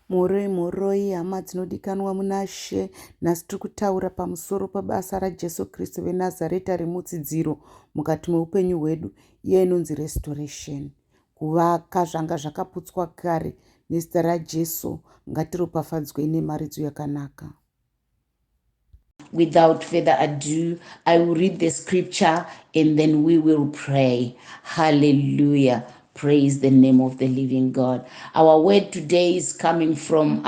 Mhoroi mhoroi hama dzinodikanwa munaShe. Nhasi tiri kutaura pamusoro pabasa raJesu Kristu veNazareta remutsidziro mukati meupenyu hwedu, iya inonzi restoration. Kuvaka zvanga zvakaputswa kare nezita raJesu. Ngatiropafadzwei nemharidzo yakanaka. Without further ado, I will read the scripture and then we will pray. Hallelujah. Praise the name of the living God. Our word today is coming from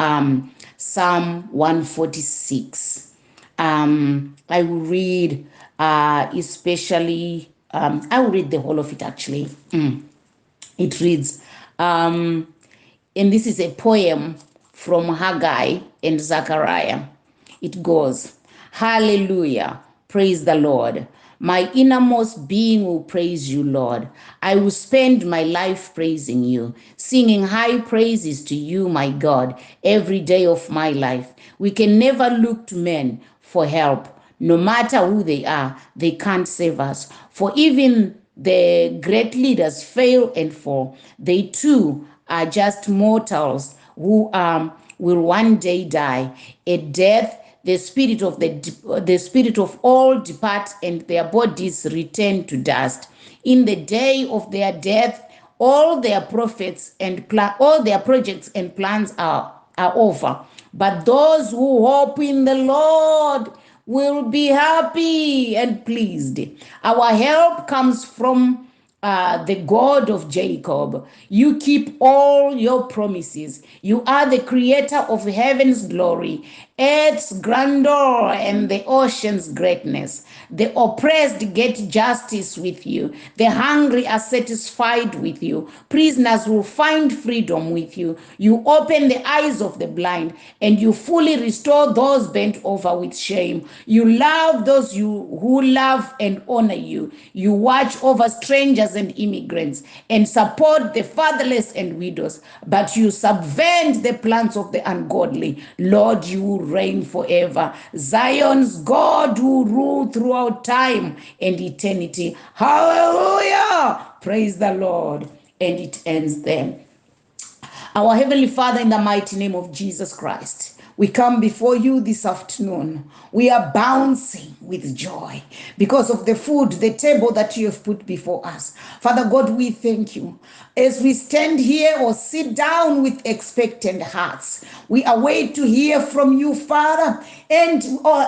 Psalm 146. I will read especially, I will read the whole of it actually. It reads, and this is a poem from Haggai and Zechariah. It goes, Hallelujah, praise the Lord. My innermost being will praise you, Lord. I will spend my life praising you, singing high praises to you, my God, every day of my life. We can never look to men for help. No matter who they are, they can't save us. For even the great leaders fail and fall. They too are just mortals who will one day die. A death, the spirit of all depart and their bodies return to dust. In the day of their death, all their prophets and all their projects and plans are over. But those who hope in the Lord will be happy and pleased. Our help comes from the God of Jacob. You keep all your promises. You are the creator of heaven's glory, earth's grandeur, and the ocean's greatness. The oppressed get justice with you. The hungry are satisfied with you. Prisoners will find freedom with you. You open the eyes of the blind, and you fully restore those bent over with shame. You love those who love and honor you. You watch over strangers and immigrants and support the fatherless and widows, but you subvert the plans of the ungodly. Lord, you will reign forever. Zion's God will rule throughout time and eternity. Hallelujah! Praise the Lord. And it ends there. Our Heavenly Father, in the mighty name of Jesus Christ, we come before you this afternoon. We are bouncing with joy because of the food, the table that you have put before us. Father God, we thank you. As we stand here or sit down with expectant hearts, we await to hear from you, Father. And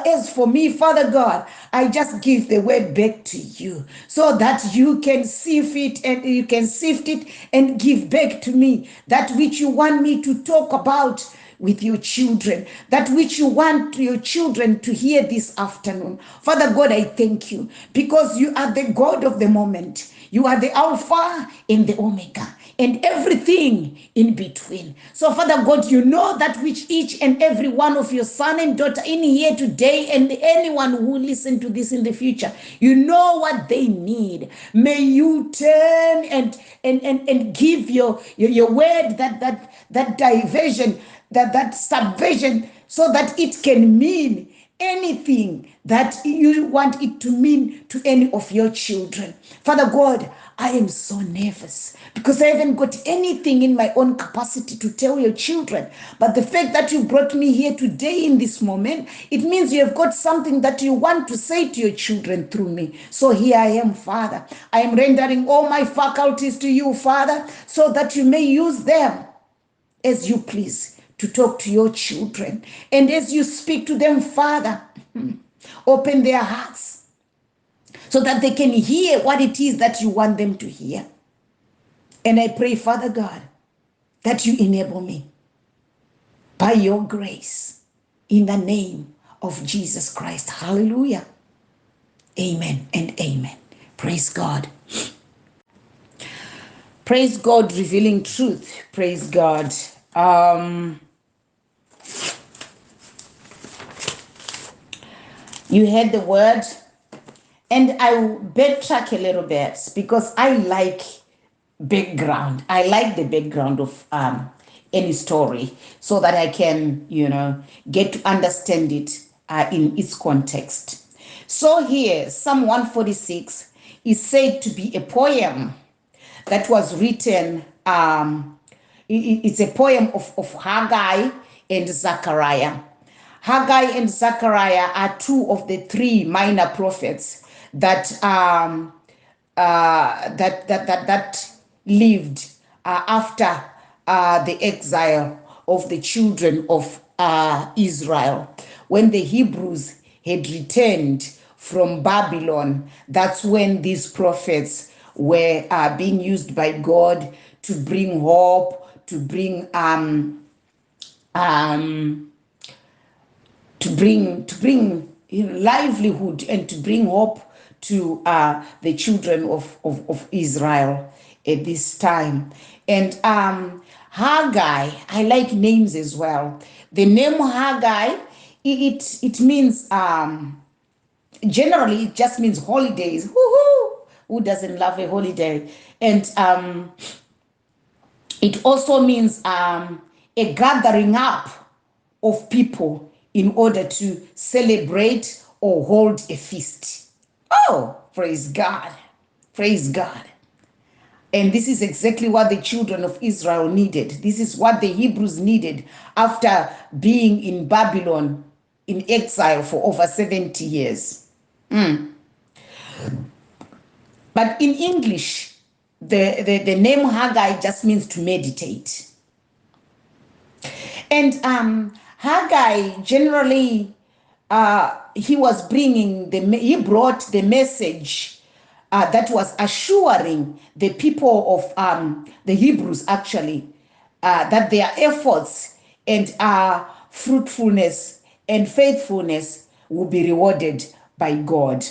as for me, Father God, I just give the word back to you so that you can sift it and you can sift it and give back to me that which you want me to talk about with your children, that which you want your children to hear this afternoon. Father God, I thank you because you are the God of the moment. You are the Alpha and the Omega and everything in between. So, Father God, you know that which each and every one of your son and daughter in here today and anyone who listen to this in the future, you know what they need. May you turn and give your word that diversion, that subversion, so that it can mean anything that you want it to mean to any of your children. Father God, I am so nervous because I haven't got anything in my own capacity to tell your children. But the fact that you brought me here today in this moment, it means you have got something that you want to say to your children through me. So here I am, Father. I am rendering all my faculties to you, Father, so that you may use them as you please to talk to your children. And as you speak to them, Father, open their hearts so that they can hear what it is that you want them to hear. And I pray, Father God, that you enable me by your grace in the name of Jesus Christ. Hallelujah. Amen and amen. Praise God. Praise God, revealing truth. Praise God. You heard the word, and I will backtrack a little bit because I like background. I like the background of any story so that I can, get to understand it in its context. So here, Psalm 146 is said to be a poem that was written. It's a poem of Haggai and Zechariah. Haggai and Zechariah are two of the three minor prophets that lived after the exile of the children of Israel. When the Hebrews had returned from Babylon, that's when these prophets were being used by God to bring hope, to bring livelihood and to bring hope to the children of Israel at this time. And Haggai, I like names as well. The name Haggai, it means, generally, it just means holidays. Woohoo! Who doesn't love a holiday? And it also means a gathering up of people in order to celebrate or hold a feast. Oh, praise God. Praise God. And this is exactly what the children of Israel needed. This is what the Hebrews needed after being in Babylon in exile for over 70 years. But in English, the name Haggai just means to meditate. And Haggai generally, he brought the message that was assuring the people of the Hebrews, actually, that their efforts and fruitfulness and faithfulness will be rewarded by God.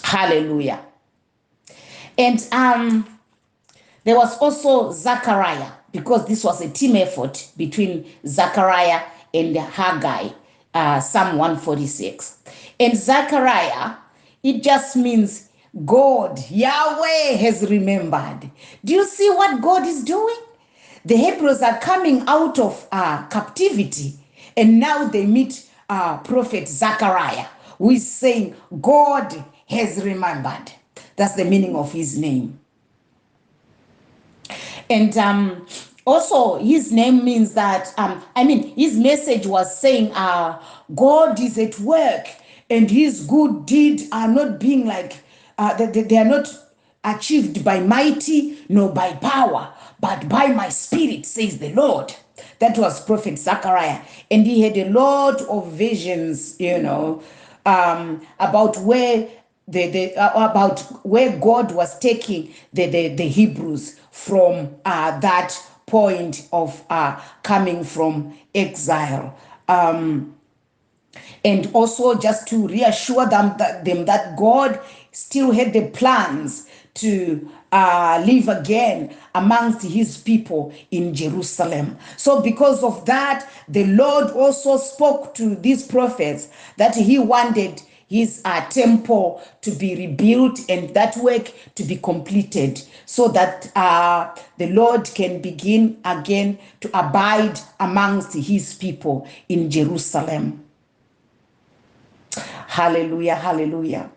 Hallelujah. And there was also Zechariah, because this was a team effort between Zechariah and Haggai, Psalm 146. And Zechariah, it just means God, Yahweh has remembered. Do you see what God is doing? The Hebrews are coming out of captivity, and now they meet Prophet Zechariah, who is saying, "God has remembered." That's the meaning of his name. And also, his name means that, I mean, his message was saying, God is at work and his good deeds are not being like, they are not achieved by mighty nor by power, but by my spirit, says the Lord. That was Prophet Zechariah. And he had a lot of visions about where God was taking the Hebrews from that point of coming from exile. And also just to reassure them that God still had the plans to live again amongst his people in Jerusalem. So, because of that, the Lord also spoke to these prophets that he wanted his temple to be rebuilt and that work to be completed so that the Lord can begin again to abide amongst his people in Jerusalem. Hallelujah, hallelujah.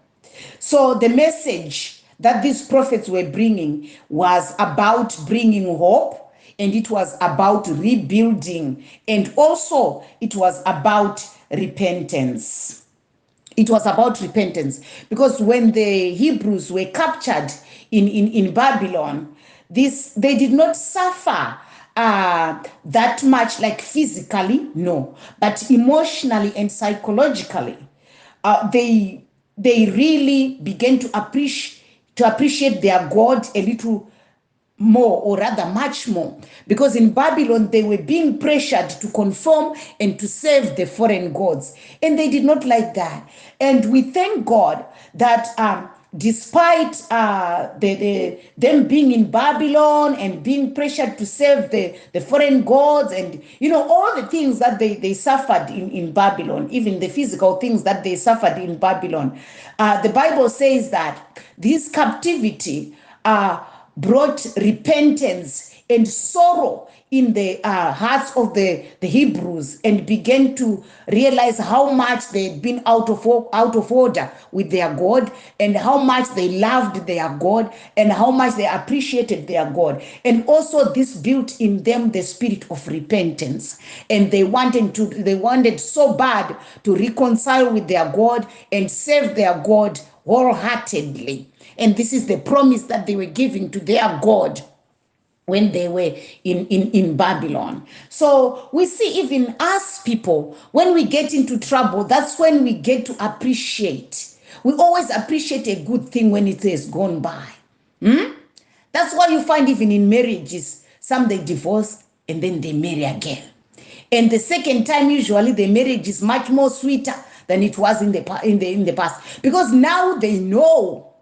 So the message that these prophets were bringing was about bringing hope, and it was about rebuilding, and also it was about repentance. It was about repentance because when the Hebrews were captured in Babylon, this they did not suffer that much, like physically, no, but emotionally and psychologically, they really began to appreciate their God a little more, or rather much more, because in Babylon they were being pressured to conform and to serve the foreign gods, and they did not like that. And we thank God that despite them being in Babylon and being pressured to serve the foreign gods and all the things that they suffered in Babylon, even the physical things that they suffered in Babylon, the Bible says that this captivity brought repentance and sorrow in the hearts of the Hebrews and began to realize how much they had been out of order with their God and how much they loved their God and how much they appreciated their God. And also this built in them the spirit of repentance. And they wanted so bad to reconcile with their God and serve their God wholeheartedly. And this is the promise that they were giving to their God when they were in Babylon. So we see even us people, when we get into trouble, that's when we get to appreciate. We always appreciate a good thing when it has gone by. That's why you find even in marriages, some they divorce and then they marry again. And the second time, usually the marriage is much more sweeter than it was in the past. Because now they know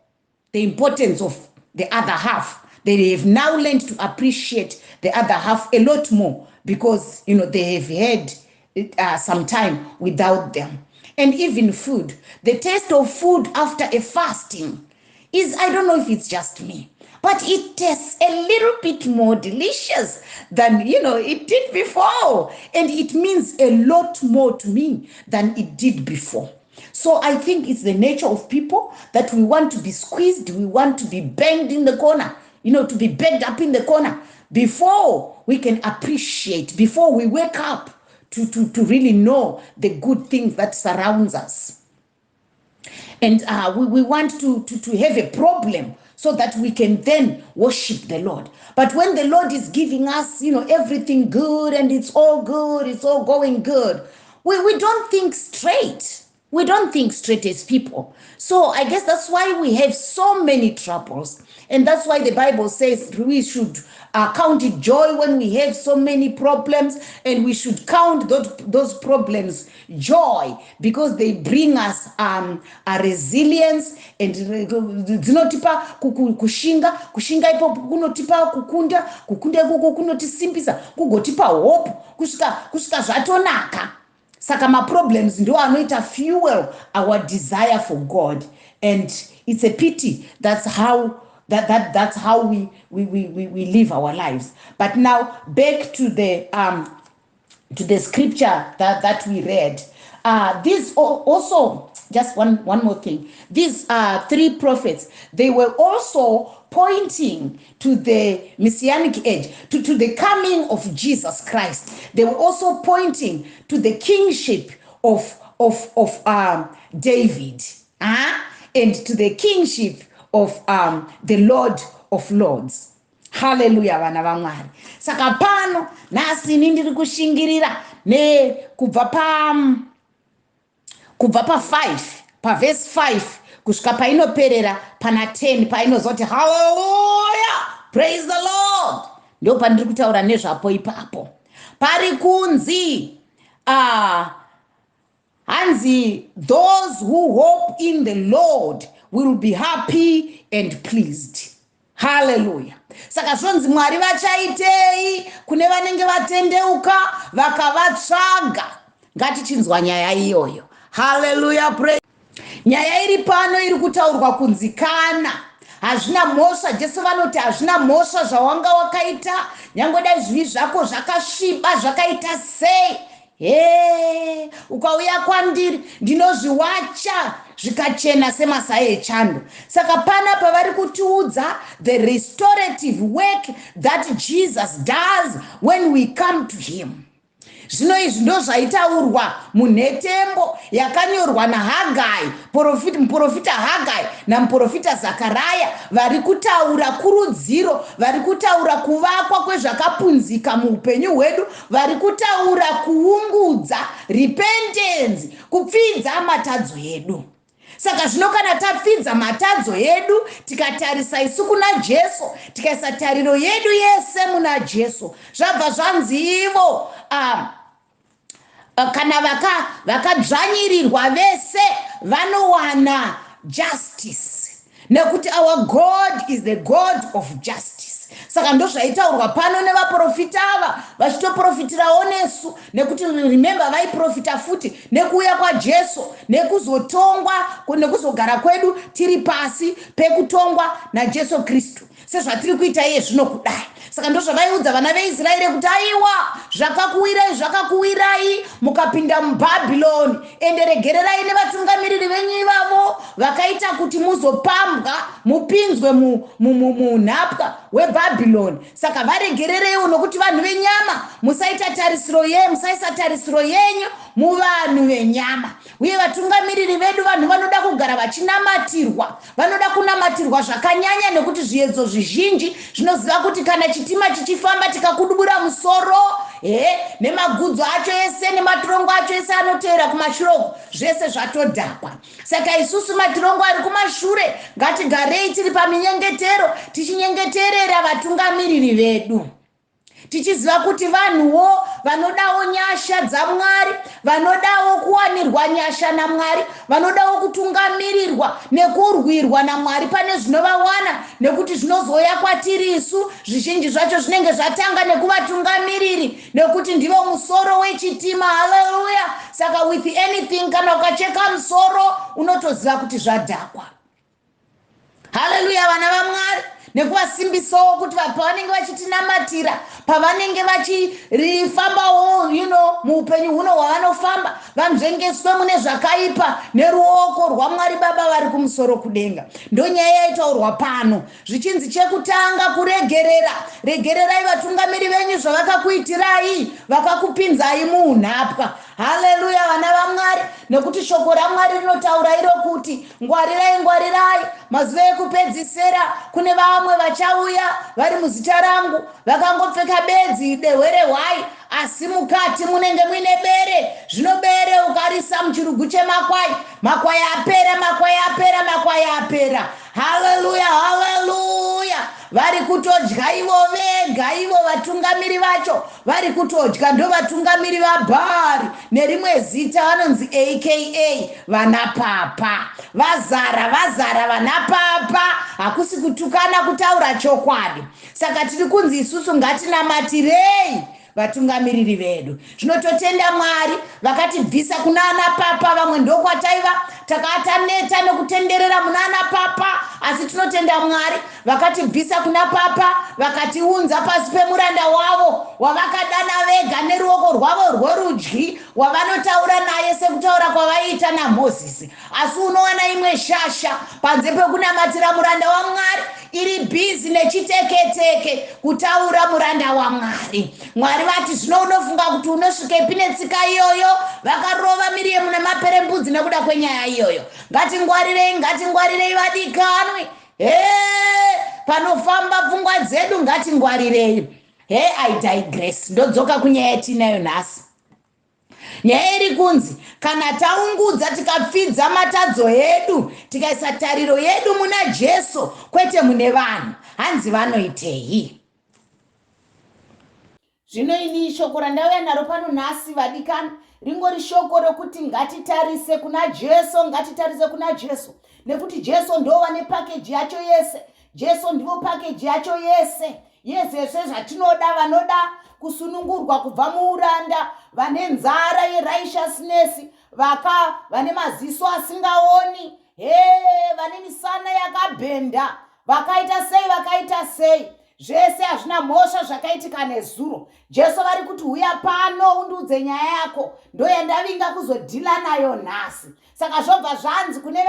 the importance of the other half. They have now learned to appreciate the other half a lot more because they have had some time without them. And even food, the taste of food after a fasting is, I don't know if it's just me, but it tastes a little bit more delicious than it did before. And it means a lot more to me than it did before. So I think it's the nature of people that we want to be squeezed, we want to be banged in the corner, to be backed up in the corner before we can appreciate, before we wake up to really know the good things that surrounds us. And we want to have a problem so that we can then worship the Lord. But when the Lord is giving us everything good and it's all good, it's all going good, we don't think straight. We don't think straight as people. So I guess that's why we have so many troubles. And that's why the Bible says we should count it joy when we have so many problems, and we should count those problems joy because they bring us a resilience and dzinotipa kushinga. Kushinga ipopo kunotipa kukunda. Kukunda ikoko kunotisimbisa, kugotipa hope kusvika zvatonaka. Saka maproblems ndo anoita fuel our desire for God, and it's a pity that's how we live our lives. But now back to the scripture that we read. This also, just one more thing, these three prophets, they were also pointing to the messianic age, to the coming of Jesus Christ. They were also pointing to the kingship of David and to the kingship of the Lord of Lords. Haleluya, vana vaMwari. Saka pano nhasi ini ndiri kushingirira nekubva pa kubva pa5, pavhesi 5 kusvika painoperera pana 10, painozoti "Haleluya, praise the Lord." Ndo pandiri kutaura nezvapo ipapo. Pari kunzi hanzi, "Those who hope in the Lord will be happy and pleased." Haleluya. Saka zvonzi Mwari vachaitei kune vanenge vatendeuka vakavatsvaga? Ngatichinzwa nyaya iyoyo. Haleluya. Nyaya iri pano iri kutaurwa kunzi kana hazvina mhosva, Jesu vanoti hazvina mhosva zvawanga wakaita, nyange dai zvivi zvako zvakasviba zvakaita sei, he, ukauya kwandiri ndinozviwacha zvikachena semasai echando. Saka panapa vari kutiudza the restorative work that Jesus does when we come to him. Zvino izvi ndo zvaitaurwa munhetembo yakanyorwa naHagai, muprofita Hagai namuprofita Zakaraya. Vari kutaura kurudziro, vari kutaura kuvakwa kwezvakapunzika muupenyu hwedu, vari kutaura kuungudza, repentance, kupfidza matadzo edu. Saka zvino kana tapfidza matadzo edu, tikatarisa isu kuna Jesu, tikaisa tariro yedu yese muna Jesu, zvabva zvanzi ivo kana vakadzvanyirirwa vese vanowana justice, nekuti our God is the God of justice. Saka ndozvaitaurwa pano nevaprofita ava, vachitoprofitirawo nesu, nekuti remember, vaiprofita futi nekuuya kwaJesu, nekuzotongwa, nekuzogara kwedu tiri pasi pekutongwa naJesu Kristu. sezvatiri kuita iye zvino kudai. Saka ndozvavaiudza vana veIsraeri kuti aiwa, zvakakuwirai zvakakuwirai mukapinda muBhabhiloni, ende regererai nevatungamiriri venyu ivavo vakaita kuti muzopambwa mupinzwe munhapwa hweBhabhiloni. Saka varegerereiwo nokuti vanhu venyama, musaita tarisiro ye musaisa tarisiro yenyu muvanhu venyama. Uye vatungamiriri vedu vanhu vanoda kugara vachinamatirwa, vanoda kunamatirwa zvakanyanya nekuti zviedzo zvizhinji zvinoziva kuti kana chitima chichifamba tikakudubura musoro he nemagudzo acho ese nematirongo acho ese anoteera kumashure uku, zvese zvatodhakwa. Saka isusu matirongo ari kumashure ngatigarei tiri paminyengetero tichinyengeterera vatungamiriri vedu, tichiziva kuti vanhuwo vanodawo nyasha dzaMwari, vanodawo kuwanirwa nyasha naMwari, vanodawo kutungamirirwa nekurwirwa naMwari pane zvinovawana, nekuti zvinozouya kwatiri isu zvizhinji zvacho zvinenge zvatanga nekuvatungamiriri, nekuti ndivo musoro wechitima. Haleluya! Saka with anything, kana ukacheka musoro unotoziva kuti zvadhakwa. Haleluya, vana vaMwari, nekuvasimbisawo kuti pavanenge vachitinamatira, pavanenge vachifambawo muupenyu huno hwavanofamba, vanzvengeswe mune zvakaipa neruoko rwaMwari Baba vari kumusoro kudenga. Ndonyaya yaitaurwa pano, zvichinzi chekutanga kuregerera. Regererai vatungamiri venyu zvavakakuitirai, vakakupinzai muunhapwa. Haleluya, vana vaMwari, nekuti shoko raMwari rinotaura iro kuti ngwarirai, ngwarirai, mazuva ekupedzisira kune vamwe vachauya vari muzita rangu, vakangopfeka bedzi dehwe rehwai, asi mukati munenge muine bere. Zvino bere ukarisa muchirugu chemakwai, makwai apera, makwai apera, makwai apera. Haleluya, haleluya! Vari kutodya ivo vega, ivo vatungamiri vacho vari kutodya. Ndo vatungamiri vaBhaari, nerimwe zita vanonzi aka vana papa. Vazara, vazara vana papa. Hakusi kutukana, kutaura chokwadi. Saka tiri kunzi isusu ngatinamatirei vatungamiriri vedu. Zvinototenda Mwari vakatibvisa kuna ana papa. Vamwe ndokwataiva takataneta nekutenderera muna ana papa, asi tinotenda Mwari vakatibvisa kuna papa, vakatiunza pasi pemuranda wavo wavakadana vega neruoko rwavo rworudyi, wavanotaura naye sekutaura kwavaiita naMozisi. Asi unowana imwe shasha, panze pekunamatira muranda waMwari, iri bhizi nechiteketeke kutaura muranda waMwari. Mwari vati, zvino unofunga kuti unosvikepi netsika iyoyo? Vakarova Miriyemu nemaperembudzi nekuda kwenyaya iyoyo. Ngatingwarirei, ngatingwarirei vadikanwi. He, panofamba pfungwa dzedu ngatingwarirei. He, I digress, ndodzoka kunyaya yatinayo nhasi. Nyaya iri kunzi kana taungudza tikapfidza matadzo edu, tikaisa tariro yedu muna Jesu kwete mune vanhu, hanzi vanoitei? Zvino ini shoko randauya naro pano nhasi vadikani ringori shoko rokuti ngatitarise kuna Jesu, ngatitarise kuna Jesu, nekuti Jesu ndo vane pakeji yacho yese. Jesu ndivo pakeji yacho yese yezvese zvatinoda. Vanoda kusunungurwa kubva muuranda, vane nzara yerighteousness, vaka vane maziso asingaoni, he, vane misana yakabhenda, vakaita sei, vakaita sei, zvese hazvina mhosva zvakaitika nezuro. Jesu vari kuti huya pano undiudze nyaya yako, ndoyandavinga kuzodhila nayo nhasi. Saka zvobva zvanzi kune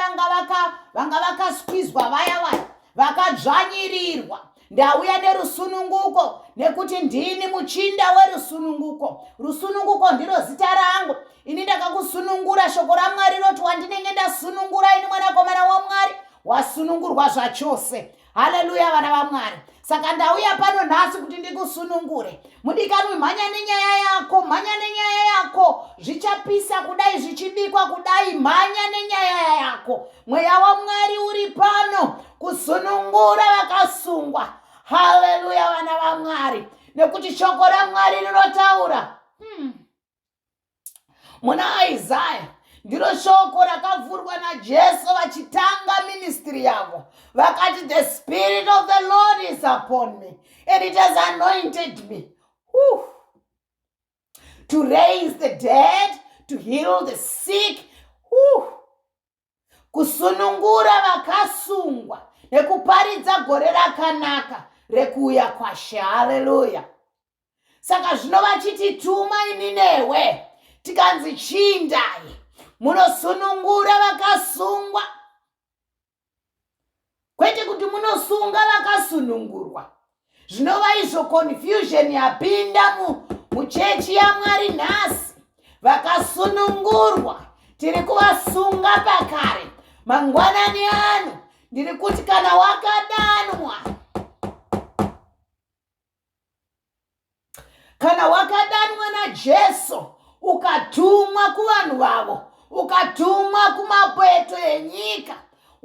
vanga vakasqueezwa, vaya vaya vakadzvanyirirwa, ndauya nerusununguko, nekuti ndini muchinda werusununguko. Rusununguko ndiro zita rangu. Ini ndakakusunungura. Shoko raMwari roti wandinenge ndasunungura ini mwanakomana waMwari wasunungurwa zvachose. Haleluya, vana vaMwari. Saka ndauya pano nhasi kuti ndikusunungure, mudikanwi. Mhanya nenyaya yako, mhanya nenyaya yako. Zvichapisa kudai, zvichibikwa kudai, mhanya nenyaya yako. Mweya waMwari uri pano kusunungura vakasungwa. Haleluya, vana vaMwari, nekuti shoko raMwari rinotaura muna Isaya. Ndiro shoko rakavhurwa naJesu vachitanga ministry yavo. Vakati, "The spirit of the Lord is upon me and it has anointed me." Whew. To raise the dead, to heal the sick. Whew. Kusunungura vakasungwa. nekuparidza gore rakanaka rekuuya kwashe. Haleluya! Saka zvino vachitituma ini newe, tikanzi chiindai munosunungura vakasungwa, kwete kuti munosunga vakasunungurwa. Zvinova izvo confusion yapinda muchechi yaMwari nhasi. Vakasunungurwa tiri kuvasunga pakare. Mangwanani ano ndiri kuti kana wakadanwa, kana wakadanwa naJesu, ukatumwa kuvanhu vavo, ukatumwa kumapeto enyika,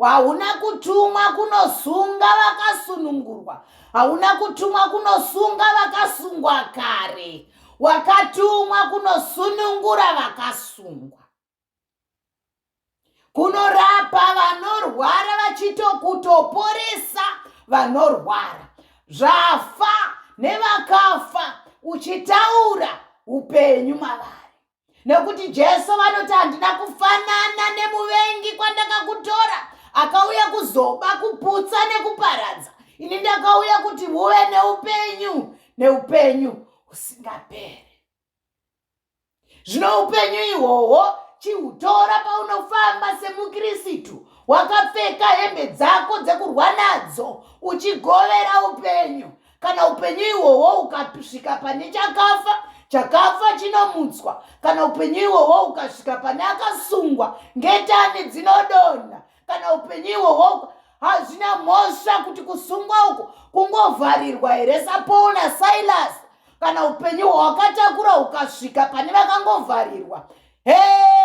hauna kutumwa kunosunga vakasunungurwa, hauna kutumwa kunosunga vakasungwa kare, wakatumwa kunosunungura vakasungwa, kunorapa vanorwara, vachitokutoporesa vanorwara, zvafa nevakafa, uchitaura upenyu mavari. Nekuti Jesu vanoti, handina kufanana nemuvengi kwandakakutora, akauya kuzoba, kuputsa nekuparadza. Ini ndakauya kuti huve neupenyu, neupenyu husingaperi. Zvino upenyu ihwohwo chihutora paunofamba semuKristu, wakapfeka hembe dzako dzekurwa nadzo, uchigovera upenyu. Kana upenyu ihwohwo ukasvika pane chakafa, chakafa chinomutswa. Kana upenyu ihwohwo ukasvika pane akasungwa, ngetani dzinodonha. Kana upenyu ihwohwo, hazvina mhosva kuti kusungwa uku kungovharirwa here saPaul naSilas, kana upenyu hwawakatakura hukasvika pane vakangovharirwa, he,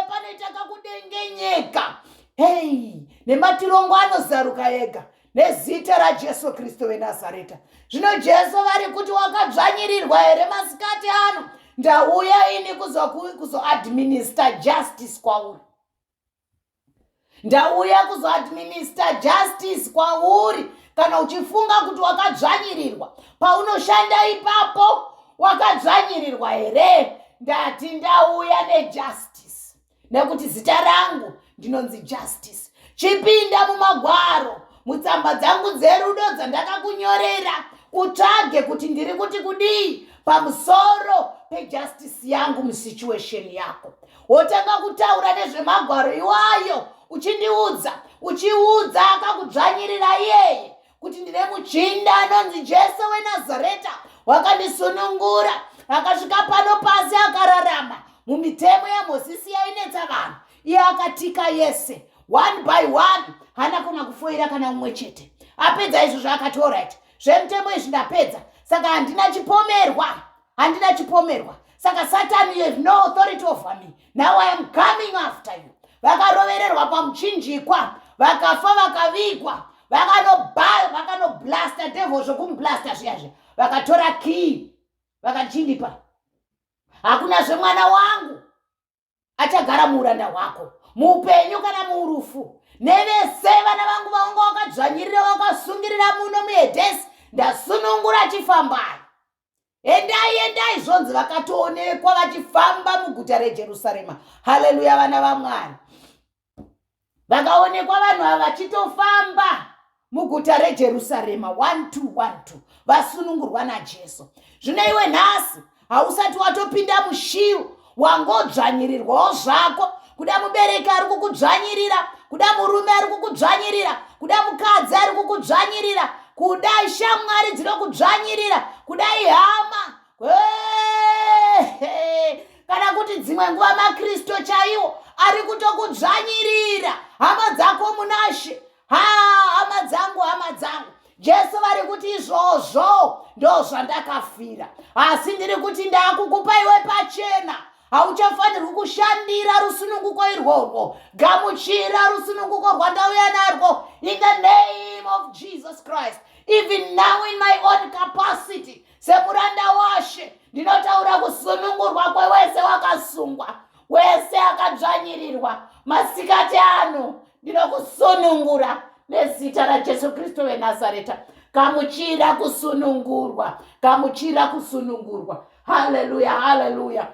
panoita kakudengenyeka, hei, nematirongo anozaruka ega nezita raJesu Kristu veNazareta. Zvino Jesu vari kuti, wakadzvanyirirwa here masikati ano? Ndauya ini kuzoadminister justice kwauri. Ndauya kuzoadminister justice kwauri. Kana uchifunga kuti wakadzvanyirirwa paunoshanda ipapo, wakadzvanyirirwa here? Ndati ndauya nejustice, nekuti zita rangu ndinonzi Justice. Chipinda mumagwaro, mutsamba dzangu dzerudo dzandakakunyorera, utsvage kuti ndiri kuti kudii pamusoro pejustice yangu musituation yako. Wotanga kutaura nezvemagwaro iwayo, uchindiudza, uchiudza akakudzvanyirira iyeye kuti ndine muchinda anonzi Jesu weNazareta, wakandisunungura. Akasvika pano pasi, akararama mumitemo yaMozisi yainetsa vanhu. Iye akatika yese one by one, haana kona kufoira kana umwe chete. Apedza izvozvo akati, alright, zvemutemo izvi ndapedza, saka handina chipomerwa, handina chipomerwa. Saka Satan, you have no authority over me now. I am coming after you. Vakarovererwa pamuchinjikwa, vakafa, vakavigwa, vakanoblasta devil zvokumublasta zviya zviya, vakatora key, vakachindipa. Hakuna zvemwana wangu achagara muuranda hwako muupenyu kana muurufu. Nevese vana vangu vaunga wakadzvanyirira, wakasungirira muno muHedhesi, ndasunungura. Chifambai, endai, endai. Zvonzi vakatoonekwa vachifamba muguta reJerusarema. Haleluya, vana vaMwari. Vakaonekwa vanhu ava vachitofamba muguta reJerusarema, 1 2 1 2, vasunungurwa naJesu. Zvino iwe nhasi hausati watopinda mushiru, wangodzvanyirirwawo zvako. Kuda mubereki ari kukudzvanyirira, kuda murume ari kukudzvanyirira, kuda mukadzi ari kukudzvanyirira, kuda shamwari dzinokudzvanyirira, kuda ihama, kana kuti dzimwe nguva maKristu chaiwo ari kutokudzvanyirira, hama dzako munashe. Ha, hama dzangu, hama dzangu, Jesu vari kuti izvozvo ndo zvandakafira. Asi ndiri kuti ndakukupa iwe pachena, hauchafanirwi kushandira rusununguko irworwo. Gamuchira rusununguko rwandauya narwo in the name of Jesus Christ. Even now, in my own capacity semuranda washe, ndinotaura kusunungurwa kwewese wakasungwa, wese akadzvanyirirwa. Masikati ano ndinokusunungura nezita raJesu Kristu veNazareta. Gamuchira kusunungurwa, gamuchira kusunungurwa. Haleluya, haleluya.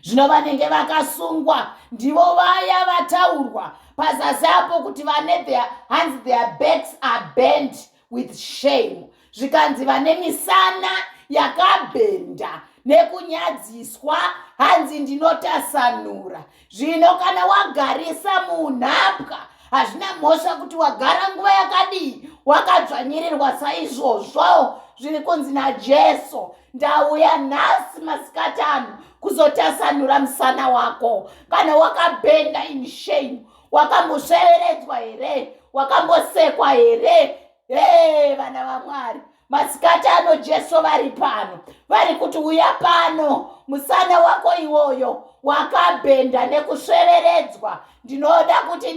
Zvino vanenge vakasungwa ndivo vaya vataurwa pazasi apo kuti vane their hands, their backs are bent with shame. Zvikanzi vane misana yakabhenda nekunyadziswa, hanzi ndinotasanura. Zvino kana wagarisa munhapwa, hazvina mhosva kuti wagara nguva yakadii wakadzvanyirirwa saizvozvo. Zviri kunzi naJesu, ndauya nhasi masikati ano kuzotasanura musana wako. Kana wakabhenda in shame, wakambosveveredzwa here? Wakambosekwa here? Hey, vana vaMwari, masikati ano Jesu vari pano, vari kuti uya pano, musana wako iwoyo wakabhenda nekusveveredzwa, ndinoda kuti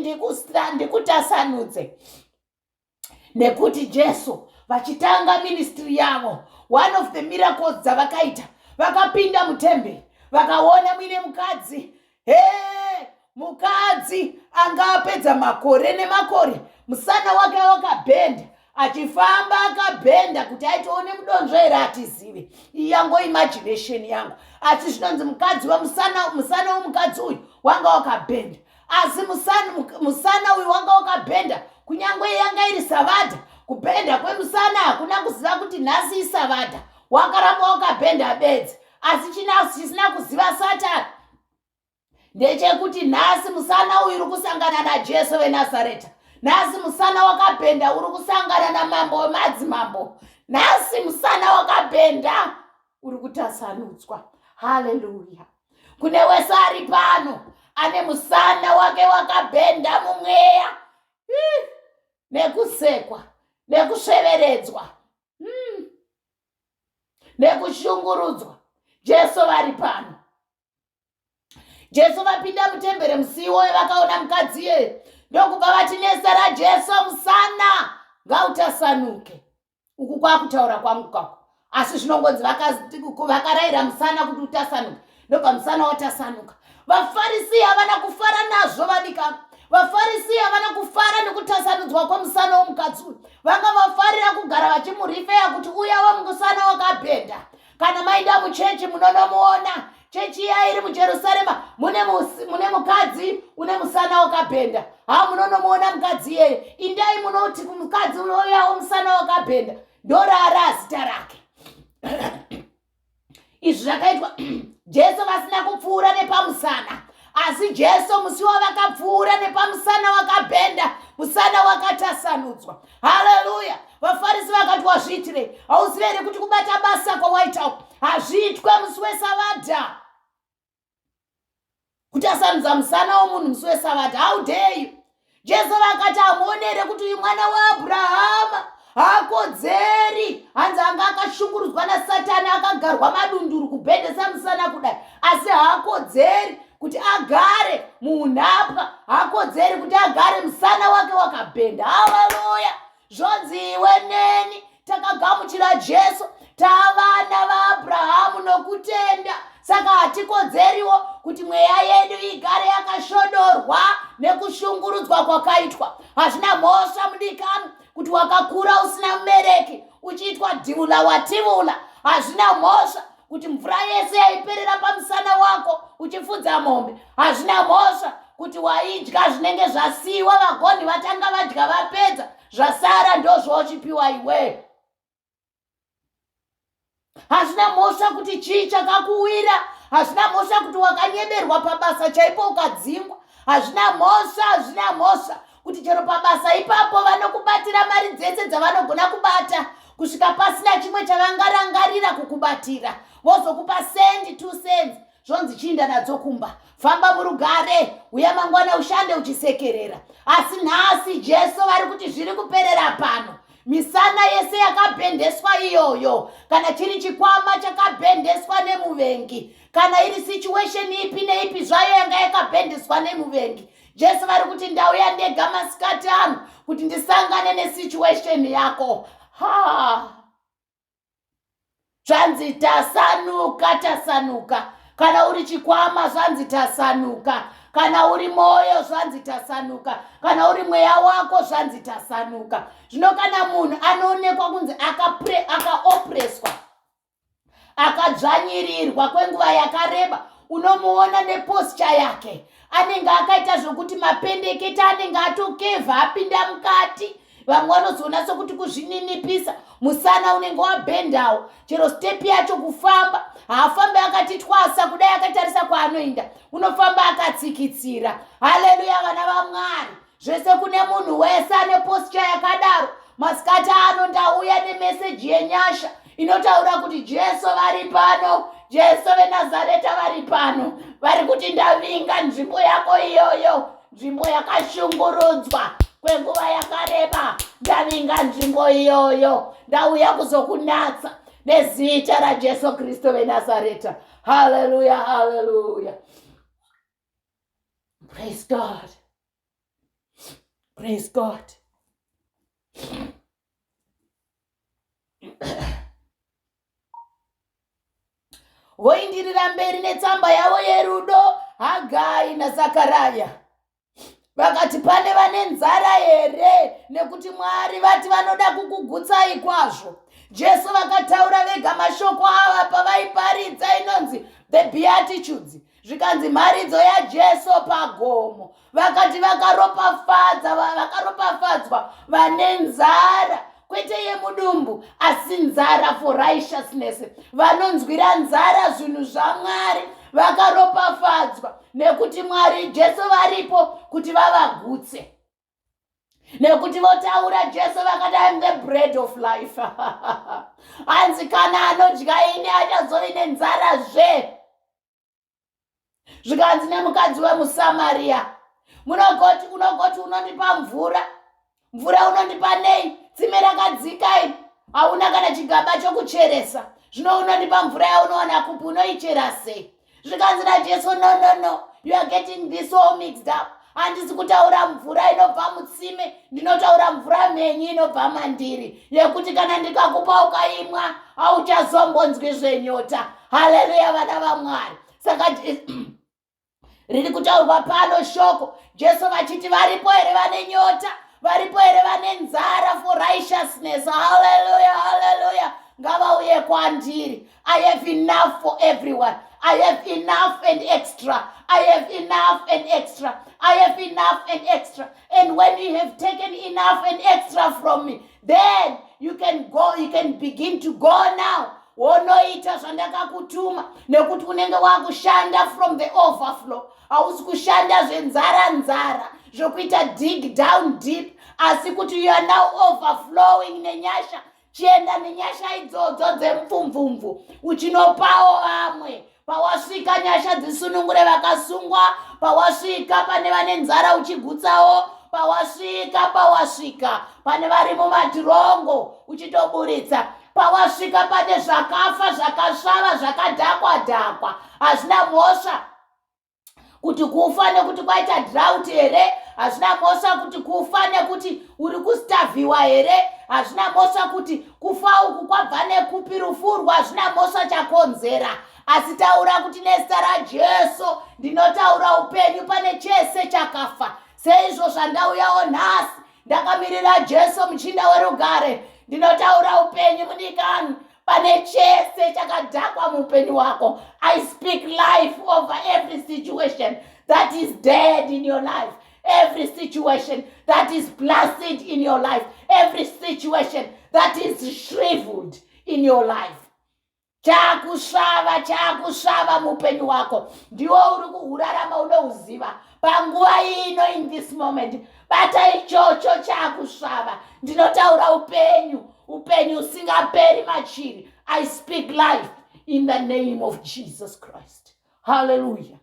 ndikutasanudze. Nekuti Jesu vachitanga ministry yavo, one of the miracles dzavakaita, vakapinda mutemberi, vakaona muine mukadzi. He, mukadzi anga apedza makore nemakore musana wake wakabhenda, achifamba akabhenda kuti aitoone mudonzvo here, atizive, iyango imagination yangu. Asi zvinonzi mukadzi wemusana, musana wemukadzi uyu wanga wakabhenda. Asi musana uyu wanga wakabhenda kunyange yanga iri Savadha. Kubhenda kwemusana hakuna kuziva kuti nhasi iSavadha, wakaramba wakabhenda bedzi. Asi chisina kuziva Satani ndechekuti nhasi musana uyu uri kusangana naJesu veNazareta. Nhasi musana wakabhenda uri kusangana namambo wemadzimambo. Nhasi musana wakabhenda uri kutasanudzwa. Haleluya! Kune wese ari pano ane musana wake wakabhenda mumweya nekusekwa, nekusveveredzwa, nekushungurudzwa, Jesu vari pano. Jesu vapinda mutembere musi iwoyo, vakaona mukadzi iyeye, ndokubva vati, "Nezita raJesu, musana ngautasanuke." Uku kwakutaura kwangu kwako, asi zvinongonzi vakarayira musana kuti utasanuke, ndobva musana watasanuka. VaFarisi havana kufara nazvo, vadikana. VaFarisi havana kufara nekutasanudzwa kwemusana womukadzi uyu. Vanga vafarira kugara vachimurifeya kuti uya wemusana wakabhenda, kana maenda muchechi munonomuona, chechi iya iri muJerusarema, mune mukadzi une musana wakabhenda. Ha, munonomuona mukadzi iyeye. Indai munoti kumukadzi unoyawo musana wakabhenda, ndorara zita rake. Izvi zvakaitwa Jesu vasina kupfuura nepamusana. Asi Jesu musi wavakapfuura nepamusana wakabhenda, musana wakatasanudzwa. Haleluya! VaFarisi vakati, "Wazviitirei? Hauzivi here kuti kubata basa kwawaitawo hazviitwe musi weSavadha? Kutasanudza musana womunhu musi weSavadha, how dare you?" Jesu vakati, "Hamuoni here kuti uyu mwana waAbhurahama haakodzeri?" Hanzi anga akashungurudzwa naSatani, akagarwa madunduru kubhendesa musana kudai, asi haakodzeri kuti agare muunhapwa, haakodzeri kuti agare musana wake wakabhenda. Haleluya! Zvonzi iwe neni takagamuchira Jesu, tavana vaAbhurahamu nokutenda, saka hatikodzeriwo kuti mweya yedu igare yakashodorwa nekushungurudzwa kwakaitwa. Hazvina mhosva, mudikani, kuti wakakura usina mubereki, uchiitwa dhivula wativula. Hazvina mhosva kuti mvura yese yaiperera pamusana wako uchifudza mombe. Hazvina mhosva kuti waidya zvinenge zvasiyiwa, vagoni vatanga vadya vapedza, zvasara ndozvoochipiwa iwe. Hazvina mhosva kuti chii chakakuwira. Hazvina mhosva kuti wakanyeberwa pabasa chaipo ukadzingwa. Hazvina mhosva, hazvina mhosva kuti chero pabasa ipapo vanokubatira mari dzese dzavanogona kubata kusvika pasina chimwe chavangarangarira kukubatira, vozokupa sendi, 2 cents, zvonzi chiinda nadzo kumba, famba murugare, uya mangwana ushande uchisekerera. Asi nhasi Jesu vari kuti zviri kuperera pano. Misana yese yakabhendeswa iyoyo, kana chiri chikwama chakabhendeswa nemuvengi, kana iri situation ipi neipi zvayo yanga yakabhendeswa nemuvengi, Jesu vari kuti ndauya ndega masikati ano kuti ndisangane nesituation yako. Ha, zvanzi tasanuka, tasanuka. Kana uri chikwama, zvanzi tasanuka. Kana uri mwoyo, zvanzi tasanuka. Kana uri mweya wako, zvanzi tasanuka. Zvino kana munhu anoonekwa kunzi akaopreswa, akadzvanyirirwa kwenguva yakareba, Unomuona neposture yake, anenge akaita zvokuti mapendekete anenge atokevha apinda mukati. Vamwe vanozoona sokuti kuzvininipisa, musana unenge wabhendawo, chero step yacho kufamba haafambi akati twasa kudai akatarisa kwaanoenda, unofamba akatsikitsira. Haleluya, vana vaMwari. Zvese kune munhu wese ane posture yakadaro, masikati ano ndauya nemeseji yenyasha inotaura kuti Jesu vari pano, Jesu veNazareta vari pano, vari kuti ndavinga nzvimbo yako iyoyo, nzvimbo yakashungurudzwa kwenguva yakareba. Ndavinga nzvimbo iyoyo, ndauya kuzokunatsa nezita raJesu Kristu veNazareta. Haleluya, haleluya. Praise God, praise God. Voindirira mberi netsamba yavo yerudo, Hagai naZakaraya. Vakati, pane vane nzara here? Nekuti Mwari vati vanoda kukugutsai kwazvo. Jesu vakataura vega mashoko ava pavaiparidza inonzi the Beatitudes, zvikanzi mharidzo yaJesu pagomo. Vakati vakaropafadza, vakaropafadzwa vane nzara, kwete yemudumbu, asi nzara for righteousness, vanonzwira nzara zvinhu zvaMwari, vakaropafadzwa nekuti Mwari Jesu varipo kuti vavagutse. Nekuti votaura Jesu vakati, "I'm the bread of life." Hanzi kana anodya ini achazovi nenzara zve. Zvikanzi nemukadzi wemuSamariya, munogoti unogoti unondipa mvura, mvura unondipa nei? Tsime rakadzika iri, hauna kana chigaba chokucheresa. Zvino unondipa mvura yaunowana kupi? Unoichera sei? Zvikanzi naJesu, "No, no, no, you are getting this all mixed up. Handisi kutaura mvura inobva mutsime, ndinotaura mvura mhenyu inobva mandiri, yekuti kana ndikakupa ukaimwa hauchazombonzwi zvenyota." Haleluya, vana vaMwari. Saka riri kutaurwa pano shoko, Jesu vachiti, varipo here vane nyota? Varipo here vane nzara for righteousness? Haleluya, haleluya. Ngavauye kwandiri. I have enough for everyone. I have enough and extra. I have enough and extra. I have enough and extra. And when you have taken enough and extra from me, then you can go, you can begin to go now, wonoita zvandakakutuma, nekuti unenge wakushanda from the overflow. Hausi kushanda zvenzara nzara, zvokuita dig down deep, asi kuti you are now overflowing nenyasha. Chienda nenyasha idzodzo dzemupfumvumvu uchinopawo vamwe. Pawasvika, nyasha dzisunungure vakasungwa. Pawasvika pane vane nzara, uchigutsawo. Pawasvika, pawasvika pane vari mumatirongo, uchitoburitsa. Pawasvika pane zvakafa, zvakasvava, zvakadhakwa dhakwa, hazvina mhosva kuti kufa nekuti kwaita drought here, hazvina mhosva kuti kufa nekuti uri kustarviwa here, hazvina mhosva kuti kufa uku kwabva nekupi, rufurwa, hazvina mhosva chakonzera, asi taura kuti nezita raJesu ndinotaura upenyu pane chese chakafa. Seizvo zvandauyawo nhasi ndakamirira Jesu muchinda werugare, ndinotaura upenyu mudikani pane chese chakadhakwa muupenyu hwako. I speak life over every situation that is dead in your life, every situation that is placid in your life, every situation that is shriveled in your life. Chakusvava, chakusvava muupenyu hwako, ndiwo uri kuhurarama, unouziva panguva ino. In this moment, bata ichocho chakusvava. Ndinotaura upenyu, upenyu usingaperi machiri. I speak life in the name of Jesus Christ. Haleluya,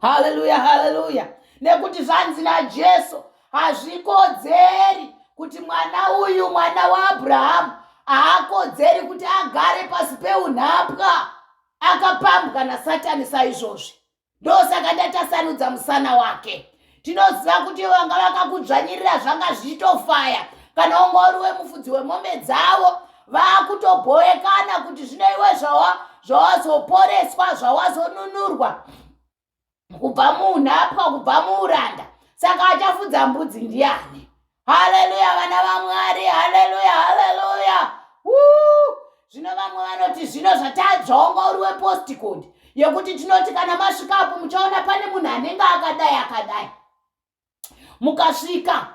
haleluya, haleluya. Nekuti zvanzi naJesu, hazvikodzeri kuti mwana uyu, mwana waAbhurahamu, haakodzeri kuti agare pasi peunhapwa akapambwa naSatani saizvozvi. Ndosaka ndatasanudza musana wake. Tinoziva kuti vanga vakakudzvanyirira zvanga zvichitofaya. Kana unga uri wemufudzi wemombe dzavo, vaakutobhoekana kuti zvino iwe zvawazoporeswa, zvawazonunurwa kubva muunhapwa, kubva muuranda, saka achafudza mbudzi ndiani? Haleluya, vana vaMwari. Haleluya, haleluya. Zvino vamwe vanoti zvino zvaunga uri wepostcode. yekuti tinoti kana masvikapo muchaona pane munhu anenge akadai akadai. Mukasvika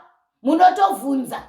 munotovhunza,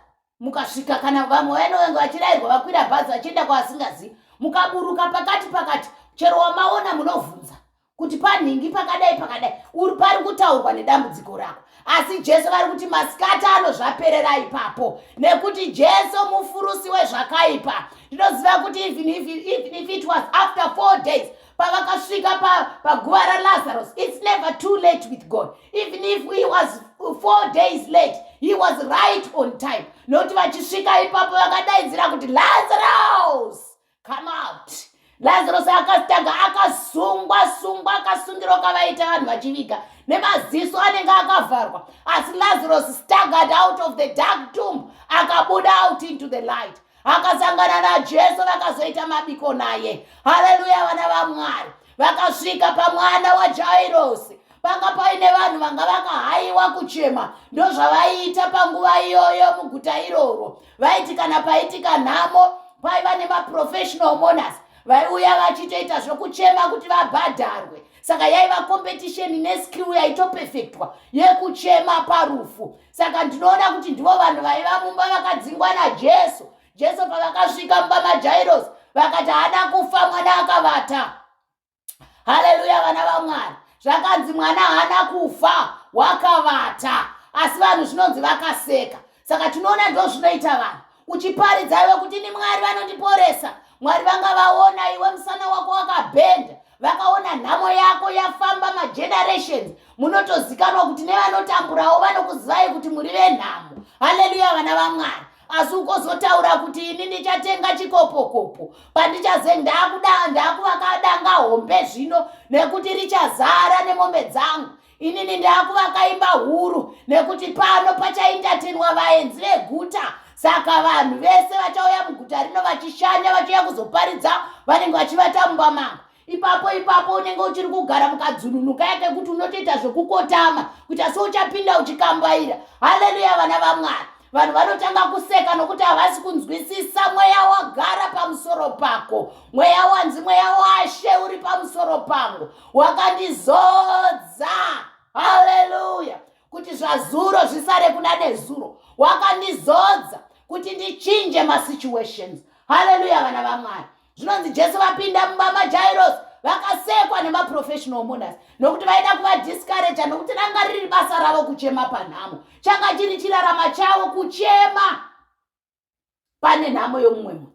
mukasvika kana vamwe vanenge vachirairwa vakwira bhazi vachienda kwavasingazivi, mukaburuka pakati pakati chero wamaona munovhunza kuti panhingi pakadai pakadai uri pari kutaurwa nedambudziko rako. Asi Jesu vari kuti masikati ano zvaperera ipapo, nekuti Jesu mufurusi wezvakaipa. Ndinoziva kuti even if it was after 4 days pavakasvika paguva raLazarus, it's never too late with God. Even if he was 4 days late, he was right on time, nokuti vachisvika ipapo vakadaidzira kuti, "Lazarus, come out." Lazarus akatanga akasungwa sungwa, akasungirwa kavaita vanhu vachiviga nemaziso anenge akavharwa, asi Lazarus staggered out of the dark tomb, akabuda out into the light, akasangana naJesu, vakazoita mabiko naye. Haleluya, vana vaMwari. Vakasvika pamwana waJairosi, panga paine vanhu vanga vakahayiwa kuchema. Ndozvavaiita panguva iyoyo muguta iroro. Vaiti kana paitika nhamo, paiva nemaprofessional mourners vaiuya vachitoita zvokuchema kuti vabhadharwe. Saka yaiva competition neskill yaitopefektwa yekuchema parufu. Saka ndinoona kuti ndivo vanhu vaiva mumba vakadzingwa naJesu. Jesu pavakasvika mumba maJairos, vakati, "Haana kufa mwana, akavata." Haleluya, vana vaMwari. Zvakanzi mwana haana kufa, wakavata, asi vanhu zvinonzi vakaseka. Saka tinoona ndo zvinoita vanhu. Uchiparidza iwe kuti ni Mwari vanondiporesa, Mwari vanga vaona iwe musana wako wakabhenda, vakaona nhamo yako yafamba magenerations. Munotozikanwa kuti nevanotamburawo vanokuzivai kuti muri venhamo. Haleluya, vana vaMwari. Asi ukozotaura kuti ini ndichatenga chikopokopo pandichaze ndakuvaka danga hombe zvino nekuti richazara nemombe dzangu, inini ndakuvaka imba huru nekuti pano pachaentertainwa vaenzi veguta, saka vanhu vese vachauya muguta rino vachishanya, vachiuya kuzoparidza, vanenge vachivata mumba mangu. Ipapo ipapo unenge uchiri kugara mukadzununuka yake kuti unotoita zvekukotama kuita seuchapinda uchikambaira. Haleluya, vana vaMwari. Vanhu vanotanga kuseka nokuti havasi kunzwisisa mweya wagara pamusoro pako. Mweya wanzi, "Mweya waShe uri pamusoro pangu, wakandizodza." Haleluya. Kuti zvazuro zvisare kuna nezuro. Wakandizodza kuti ndichinje masituations. Haleluya, vana vaMwari. Zvinonzi Jesu vapinda mumba maJairos, vakasekwa nemaprofessional mourners nokuti vaida kuvadiscourager, nokuti ranga riri basa ravo kuchema panhamo. Changa chiri chirarama chavo kuchema pane nhamo yomumwe munhu.